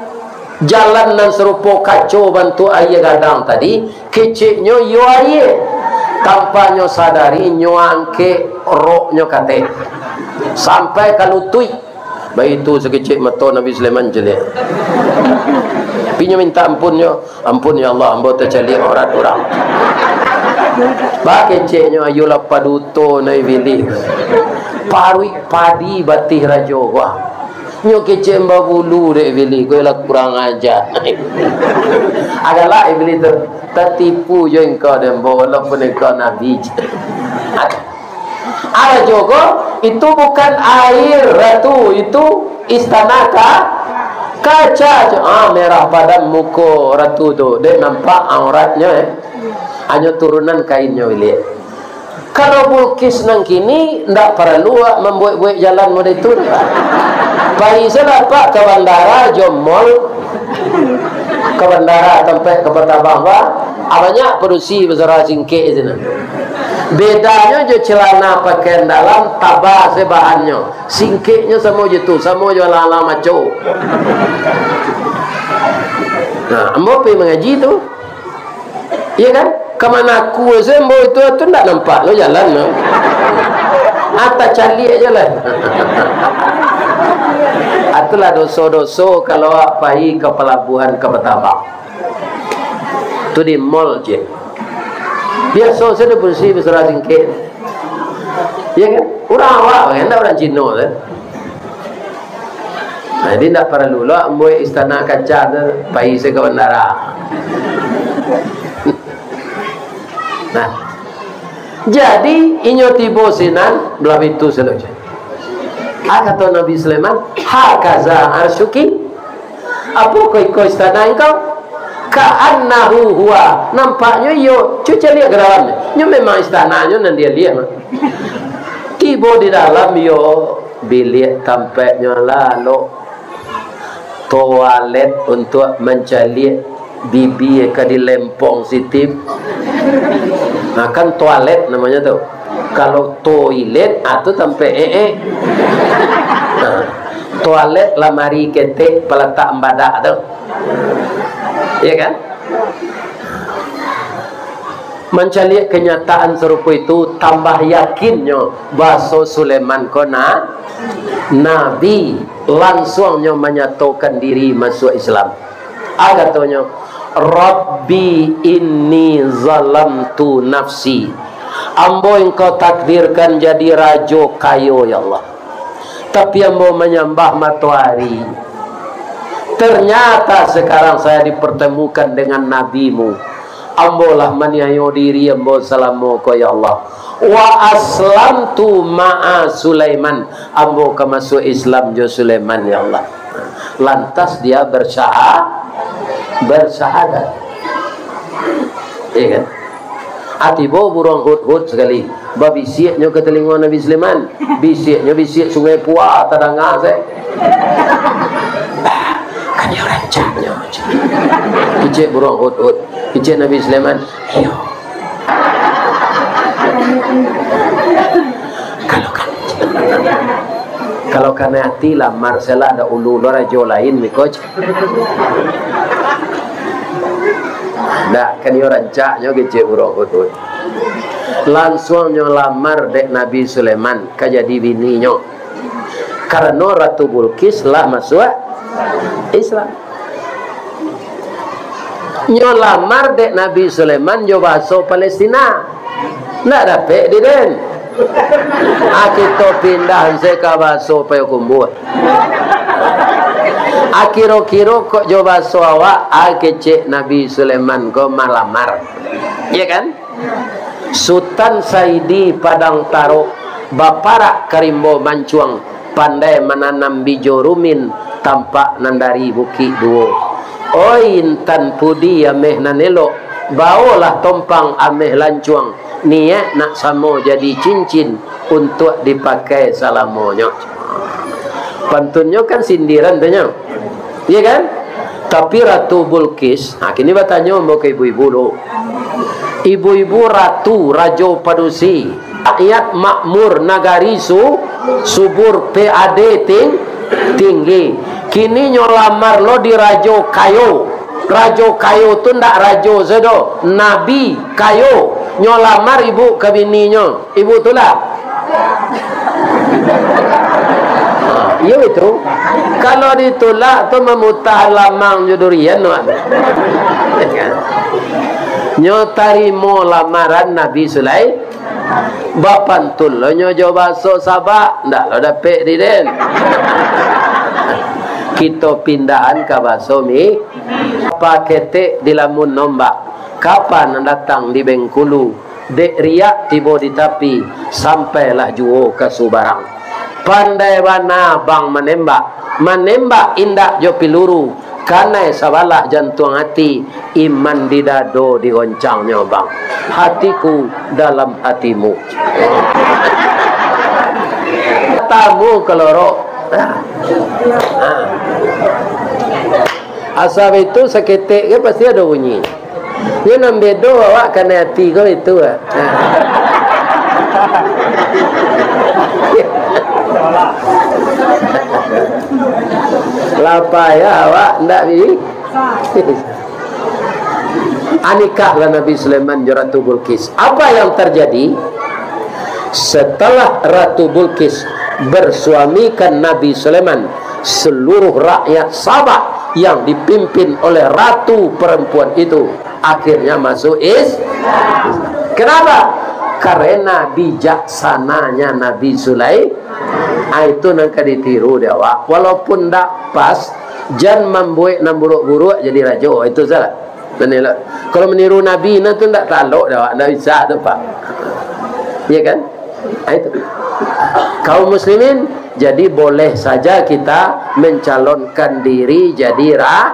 jalan nan sarupo kaco bantuak aia gadang tadi, keceknyo iyo aia. Tanpa nyo sadari, nyo angkek roknyo kateh, sampai ka lutuik. Baitu sakecek mato Nabi Sulaiman caliak. Tapi nyo minta ampun nyo, "Ampun, ya Allah, ambo tacaliak aurat urang." Bakeceknyo, "Ayolah paduto, nai bilih. Paruik padi batih rajo ko ah. Nyo kecek babulu dek bilih ko, lah kurang aja." Agalak bilih tu, "Tatipu jo engkau dek ambo, walaupun engkau nabi." Arajo ko, "Itu bukan air, Ratu, itu istana ka-, kaca." Ah, merah padam muko Ratu tu, dek nampak auratnyo, eh. Hanyo turunan kainnyo bilik. Kalau Bulkis nan kini, ndak paralu awak mambuek-buek jalan model itu. Pai sajo lah, Pak, ka bandara jo mall. Ka bandara tampek kapal tabang, Pak. Ah, banyak padusi basarah singkek sinan. Bedanyo jo celana pakaian dalam, taba se bahannyo. Singkeknyo samo jo tu, samo jo alang-alang maco. Nah, ambo pai mangaji tu. Iya kan? Ka manaku se ambo itu, tu ndak nampak lo jalan lo. Ah, tacaliak jalan. Ah, Itulah doso-doso kalau awak pai ka palabuahan ka Batabang. Tu di mall je. Biaso sajo barusi basarah singkek. Ya kan? Urang awak kan, ndak urang Cino tu. Nah, jadi ndak paralu lo ambo istana kaca tu pai se ka bandara. Nah, jadi inyo tibo sinan, balah itu sajo. Ah, kato Nabi Sulaiman, "Hakaza arsyuki." Apo ko iko istana engkau? "Ka'annahu huwa." Nampaknyo iyo, cubo caliak ka dalam. Nyo memang istananyo nan dia liak mah. Tibo di dalam iyo, biliak tampaknyo lalok. Toalet untuak mancaliak bibia ka dilempong siti. Nah, kan toalet namonyo tu. Kalau toilet, ah, tu tampek eh, eh. Nah, toalet lamari ketek palatak badak tu. Iya kan? Mancaliak kenyataan sarupo itu, tambah yakinnyo baso Sulaiman ko na-, nabi, lansuangnyo manyatokan diri masuak Islam. Ah, katonyo, "Rabbi inni zalamtu nafsi." Ambo Engkau takdirkan jadi rajo kayo, ya Allah. Tapi ambo manyambah matoari. Ternyata sekarang saya dipertemukan dengan nabimu. Ambo lah maniayo diri ambo salamo ko, ya Allah. Wa aslamtu ma'a Sulaiman. Ambo ka masuak Islam jo Sulaiman, ya Allah. Lantas dia bersaha-, bersyahadat. Iya kan? Ah, tibo buruang hudhud sakali. Babisiaknyo ka talingo Nabi Sulaiman. Bisiaknyo bisiak sungai Pua tadanga se. "Kan iyo rancaknyo." Kecek buruang hudhud. Kecek Nabi Sulaiman. Iyo. Kalau kan, kalau kanai ati lamar salah ada ulu lo rajo lain, miko. Ndak, kan iyo rancaknyo kecek buruang hudhud. Lansuangnyo lamar dek Nabi Sulaiman ka jadi bininyo. Karano Ratu Bulqis lah masuak Islam. Nyo lamar dek Nabi Sulaiman jo bahaso Palestina. Ndak dapek di den. Ah, kito pindah se ka bahaso Payokumbuah. Ah, kiro-kiro kok jo bahaso awak, ah, kecek Nabi Sulaiman ko malamar. Iya kan? Sutan Saidi Padang Tarok, baparak ka rimbo mancuang, pandai mananam bijo rumin, tampak nan dari Bukik Duo. Oi, intan pudi ameh nan elok, baolah tompang ameh lancuang, niaik nak samo jadi cincin, untuak dipakai salamonyo. Pantunnyo kan sindiran tu nyo. Iya kan? Tapi Ratu Bulqis, nah, kini batanyo ambo ka ibu-ibu dulu. Ibu-ibu ratu, rajo padusi, rakyat makmur, nagari su-, subur, P A D ting-, tinggi. Kini nyo lamar lo di rajo kayo. Rajo kayo tu ndak rajo sajo, nabi kayo. Nyo lamar ibu ka bininyo. Ibu tulak. Ha, iyo itu. Kalau ditulak tu mamutah lamang jo durian tu. Nyo tarimo lamaran Nabi Sulai-, bapantun lo nyo jo baso Sabak, ndak lo dapek di den. Kito pindahan ka baso mi-, paketek di lamun nombak, kapan datang di Bengkulu. Dek riak tibo di tapi, sampailah juo ka subarang. Pandai bana bang manembak, manembak indak jo piluru, kanai sabalah jantuang ati, iman di dado digoncangnyo bang. Hatiku dalam hatimu. Tamu kalorok. Ha. Ha. Asa itu saketek ko pasti ado bunyi. Yo nan bedo awak kanai ati ko itu, ah. Ha. Lah payah awak ndak bi-, anikahlah Nabi Sulaiman jo Ratu Bulqis. Apa yang terjadi? Setelah Ratu Bulqis bersuamikan Nabi Sulaiman, Seluruh rakyat Sabah yang dipimpin oleh ratu perempuan itu akhirnya masuk Is-, Islam. Kenapa? Karena bijaksananya Nabi Sulaiman. Ah, itu nan ka ditiru dek awak. Walaupun ndak pas, jan mambuek nan buruak-buruak jadi rajo. Itu salah. Maniru. Kalau meniru Nabi, nah tu ndak talok dah, ndak bisa tu, Pak. Iya kan? Ah, itu. Kaum muslimin, jadi boleh saja kita mencalonkan diri jadi ra-,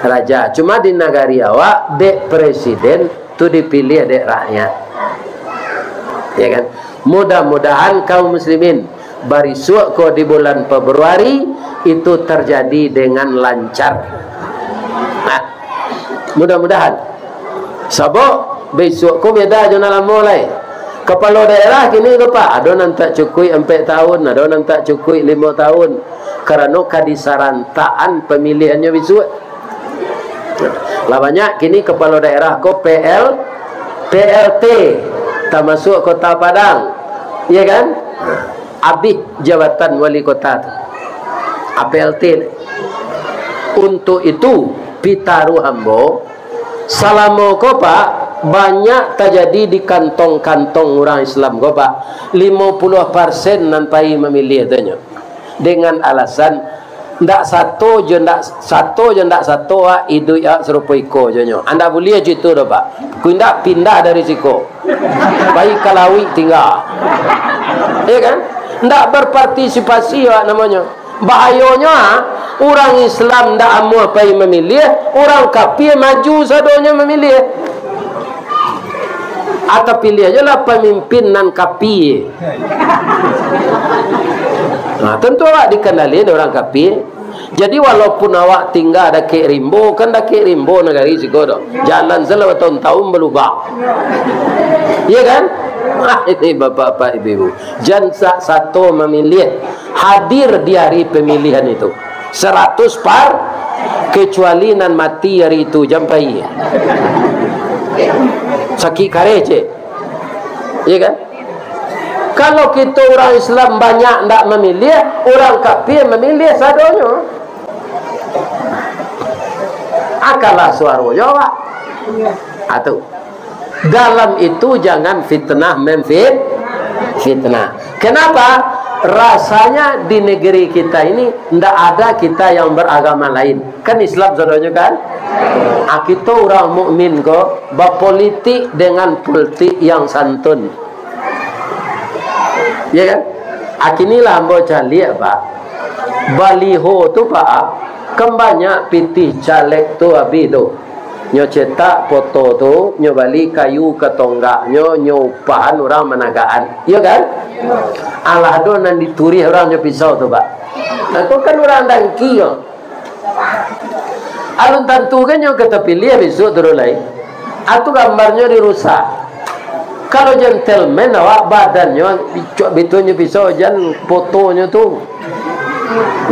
raja. Cuma di nagari awak, dek presiden tu dipilih dek rakyat. Ya kan? Mudah-mudahan kaum muslimin, barisuak ko di bulan Februari, itu terjadi dengan lancar. Nah, mudah-mudahan. Sabab bisuak ko beda jo nan lamo lai. Kapalo daerah kini ko, Pak, ado nan tak cukuik ampek tahun, ado nan tak cukuik limo tahun. Karano ka disarantakan pamiliahannyo bisuak. Lah banyak kini kapalo daerah ko P L, P L T, tamasuak Kota Padang. Iya kan? Abih jabatan wali kota tu. A P L T. Untuk itu, pitaruah ambo, salamo ko, Pak, banyak tajadi di kantong-kantong urang Islam ko, Pak. Limo puluah persen nan pai mamiliah tu nyo. Dengan alasan, ndak sato jo ndak sato jo ndak sato, ah, iduik, ah, sarupo iko jo nyo. Ndak buliah jo itu doh, Pak. Ku indak pindah dari siko. Pai ka lauik tingga. Iya kan? Ndak berpartisipasi awak namonyo. Bahayonyo, ah, urang Islam ndak amuah pai mamiliah, urang kapia maju sadonyo mamiliah. Atau piliah je lah pamimpin nan kapia. Nah, tentu awak dikandali dek urang kapia. Jadi, walaupun awak tingga dakek rimbo, kan dakek rimbo nagari siko tu. Jalan salah batahun-tahun balubang. Iya kan? Ini bapak-bapak, ibu-ibu. Jan sa-, sato mamiliah hadir di hari pamilihan itu. Saratus par, kecuali nan mati hari itu, jan pai. Sakik kareh, cek. Iya kan? Kalau kito urang Islam banyak ndak mamiliah, urang kapia mamiliah sadonyo. Akalah suaro jo awak. Atu. Dalam itu jangan fitnah memfit-, fitnah. Kenapa? Rasanya di negeri kita ini ndak ada kita yang beragama lain. Kan Islam sadonyo kan? Ah, kito urang mukmin ko bapolitik dengan pultik yang santun. Ya kan? Ah, kini lah ambo caliak, Pak. Baliho tu, Pak, kan banyak pitih caleg tu abih tu. Nyo cetak foto tu, nyo bali kayu ka tonggaknyo, nyo upahan urang managakan. Iyo kan? Alah ado nan diturih urang jo pisau tu, Pak. Nah, tu kan urang dangki ko. Alun tantu kan nyo ka tapiliah bisuak tu lai. Atu gambarnyo dirusak. Kalau gentleman awak badannyo, cuak bitunyo pisau jan fotonyo tu.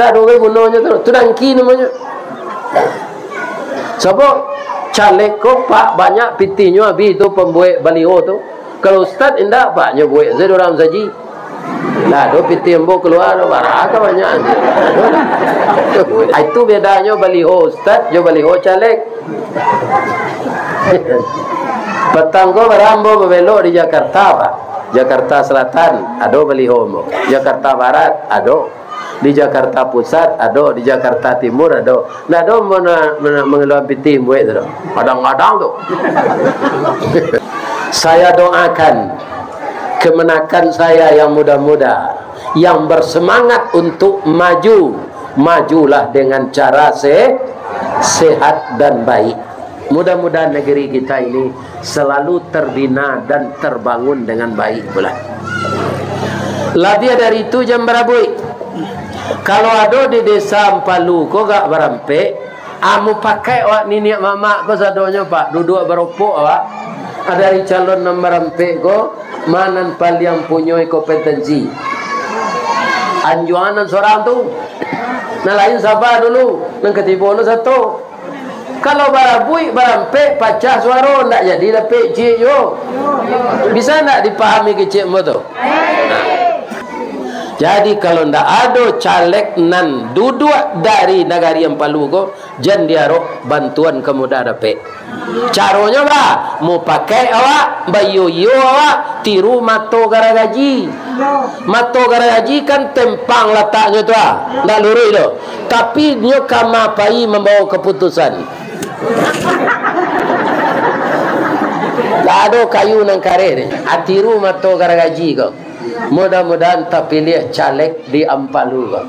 Ndak ado gunonyo tu. Tu dangki namonyo. Sabab caleg ko, Pak, banyak pitihnyo abih tu pambuek baliho tu. Kalau ustaz indak, Pak, nyo buek sajo urang saji. Nah, tu pitih ambo kalua tu, bara ka banyak. Ah, itu bedanyo baliho ustaz jo baliho caleg. Patang ko bara ambo babelok di Jakarta, Pak. Jakarta Selatan, ado baliho ambo. Jakarta Barat, ado. Di Jakarta Pusat ado, di Jakarta Timur ado. Ndak ado mana, mana mangaluan pitih buek tu doh. Kadang-kadang tu. Saya doakan kemenakan saya yang muda-muda, yang bersemangat untuk maju, majulah dengan cara se-, sehat dan baik. Mudah-mudahan negeri kita ini selalu terbina dan terbangun dengan baik pula. Labiah dari itu, jan barabuik. Kalau ado di Desa Ampalu ko gak barampek, ah, mupakaik awak niniak mamak ko sadonyo, Pak, duduak baropok awak. Dari calon nan barampek ko, ma nan paliang punyoi kompetensi. Anjuangan nan sorang tu. Nan lain saba dulu, nan katibo lo sato. Kalau barabuik, barampek, pacah suaro, ndak jadi dapek ciek juo. Bisa ndak dipahami kecek ambo tu? Jadi, kalau ndak ado caleg nan duduak dari Nagari Ampalu ko, jan diarok bantuan ka mudah dapek. Caronyo ba, mupakai awak, baiyo-iyo awak, tiru mato garagaji. Mato garagaji kan tempang lataknyo tu ah, ndak luruih tu. Tapi nyo kama pai mambawa kaputusan. Ndak ado kayu nan kareh ni. Ah, tiru mato garagaji ko. Mudah-mudahan tapiliah caleg di Ampalu ko.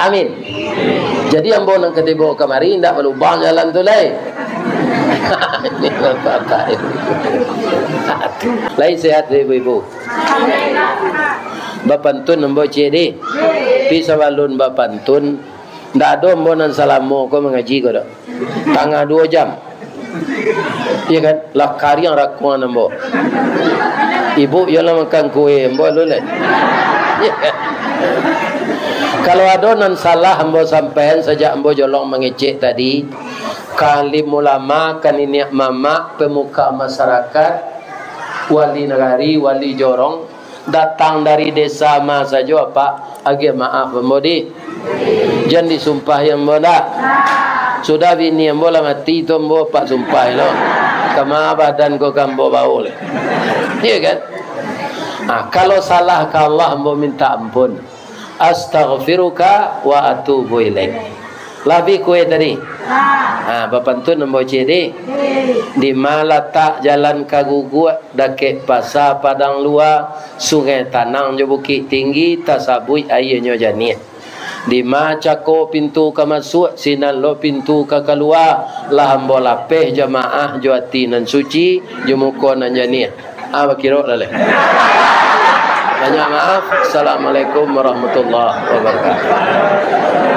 Amin. Jadi ambo nan katibo kamari indak balubang jalan tu lai. Ini bapak-bapak ini. Lai sehat ibu-ibu? Bapantun ambo ciek di. Tapi sabalun bapantun, ndak ado ambo nan salamo ko mangaji ko doh. Tangah duo jam. Iyo kan? Lah kariang rakuang ambo. Ibu iyo lah makan kue ambo lu lai. Iyo kan? Kalau ado nan salah ambo sampaian sajak ambo jolong mangecek tadi, ka alim ulama, ka niniak mamak, pemuka masyarakat, wali nagari, wali jorong, datang dari desa ma sajo, Apak, agiah maaf ambo di. Jan disumpahi ambo ndak. Sudah bini ambo lah mati tu ambo Apak sumpahi lo. Kama badan ko ka ambo bawo lai. Iyo kan? Ah, kalau salah ka Allah ambo minta ampun. Astaghfiruka wa atubu ilaik. Lah abih kue tadi. Ha, bapantun ambo ciek di. Di ma latak jalan ka Guguak, dakek pasa Padang Lua, Sungai Tanang jo Bukik Tinggi, tasabuik aianyo janiah. Di ma cako pintu ka masuak, sinan lo pintu ka kalua, lah ambo lapeh jamaah jo ati nan suci, jo muko nan janiah. Ah, bakirok lah leh. Banyak maaf. Assalamualaikum warahmatullahi wabarakatuh.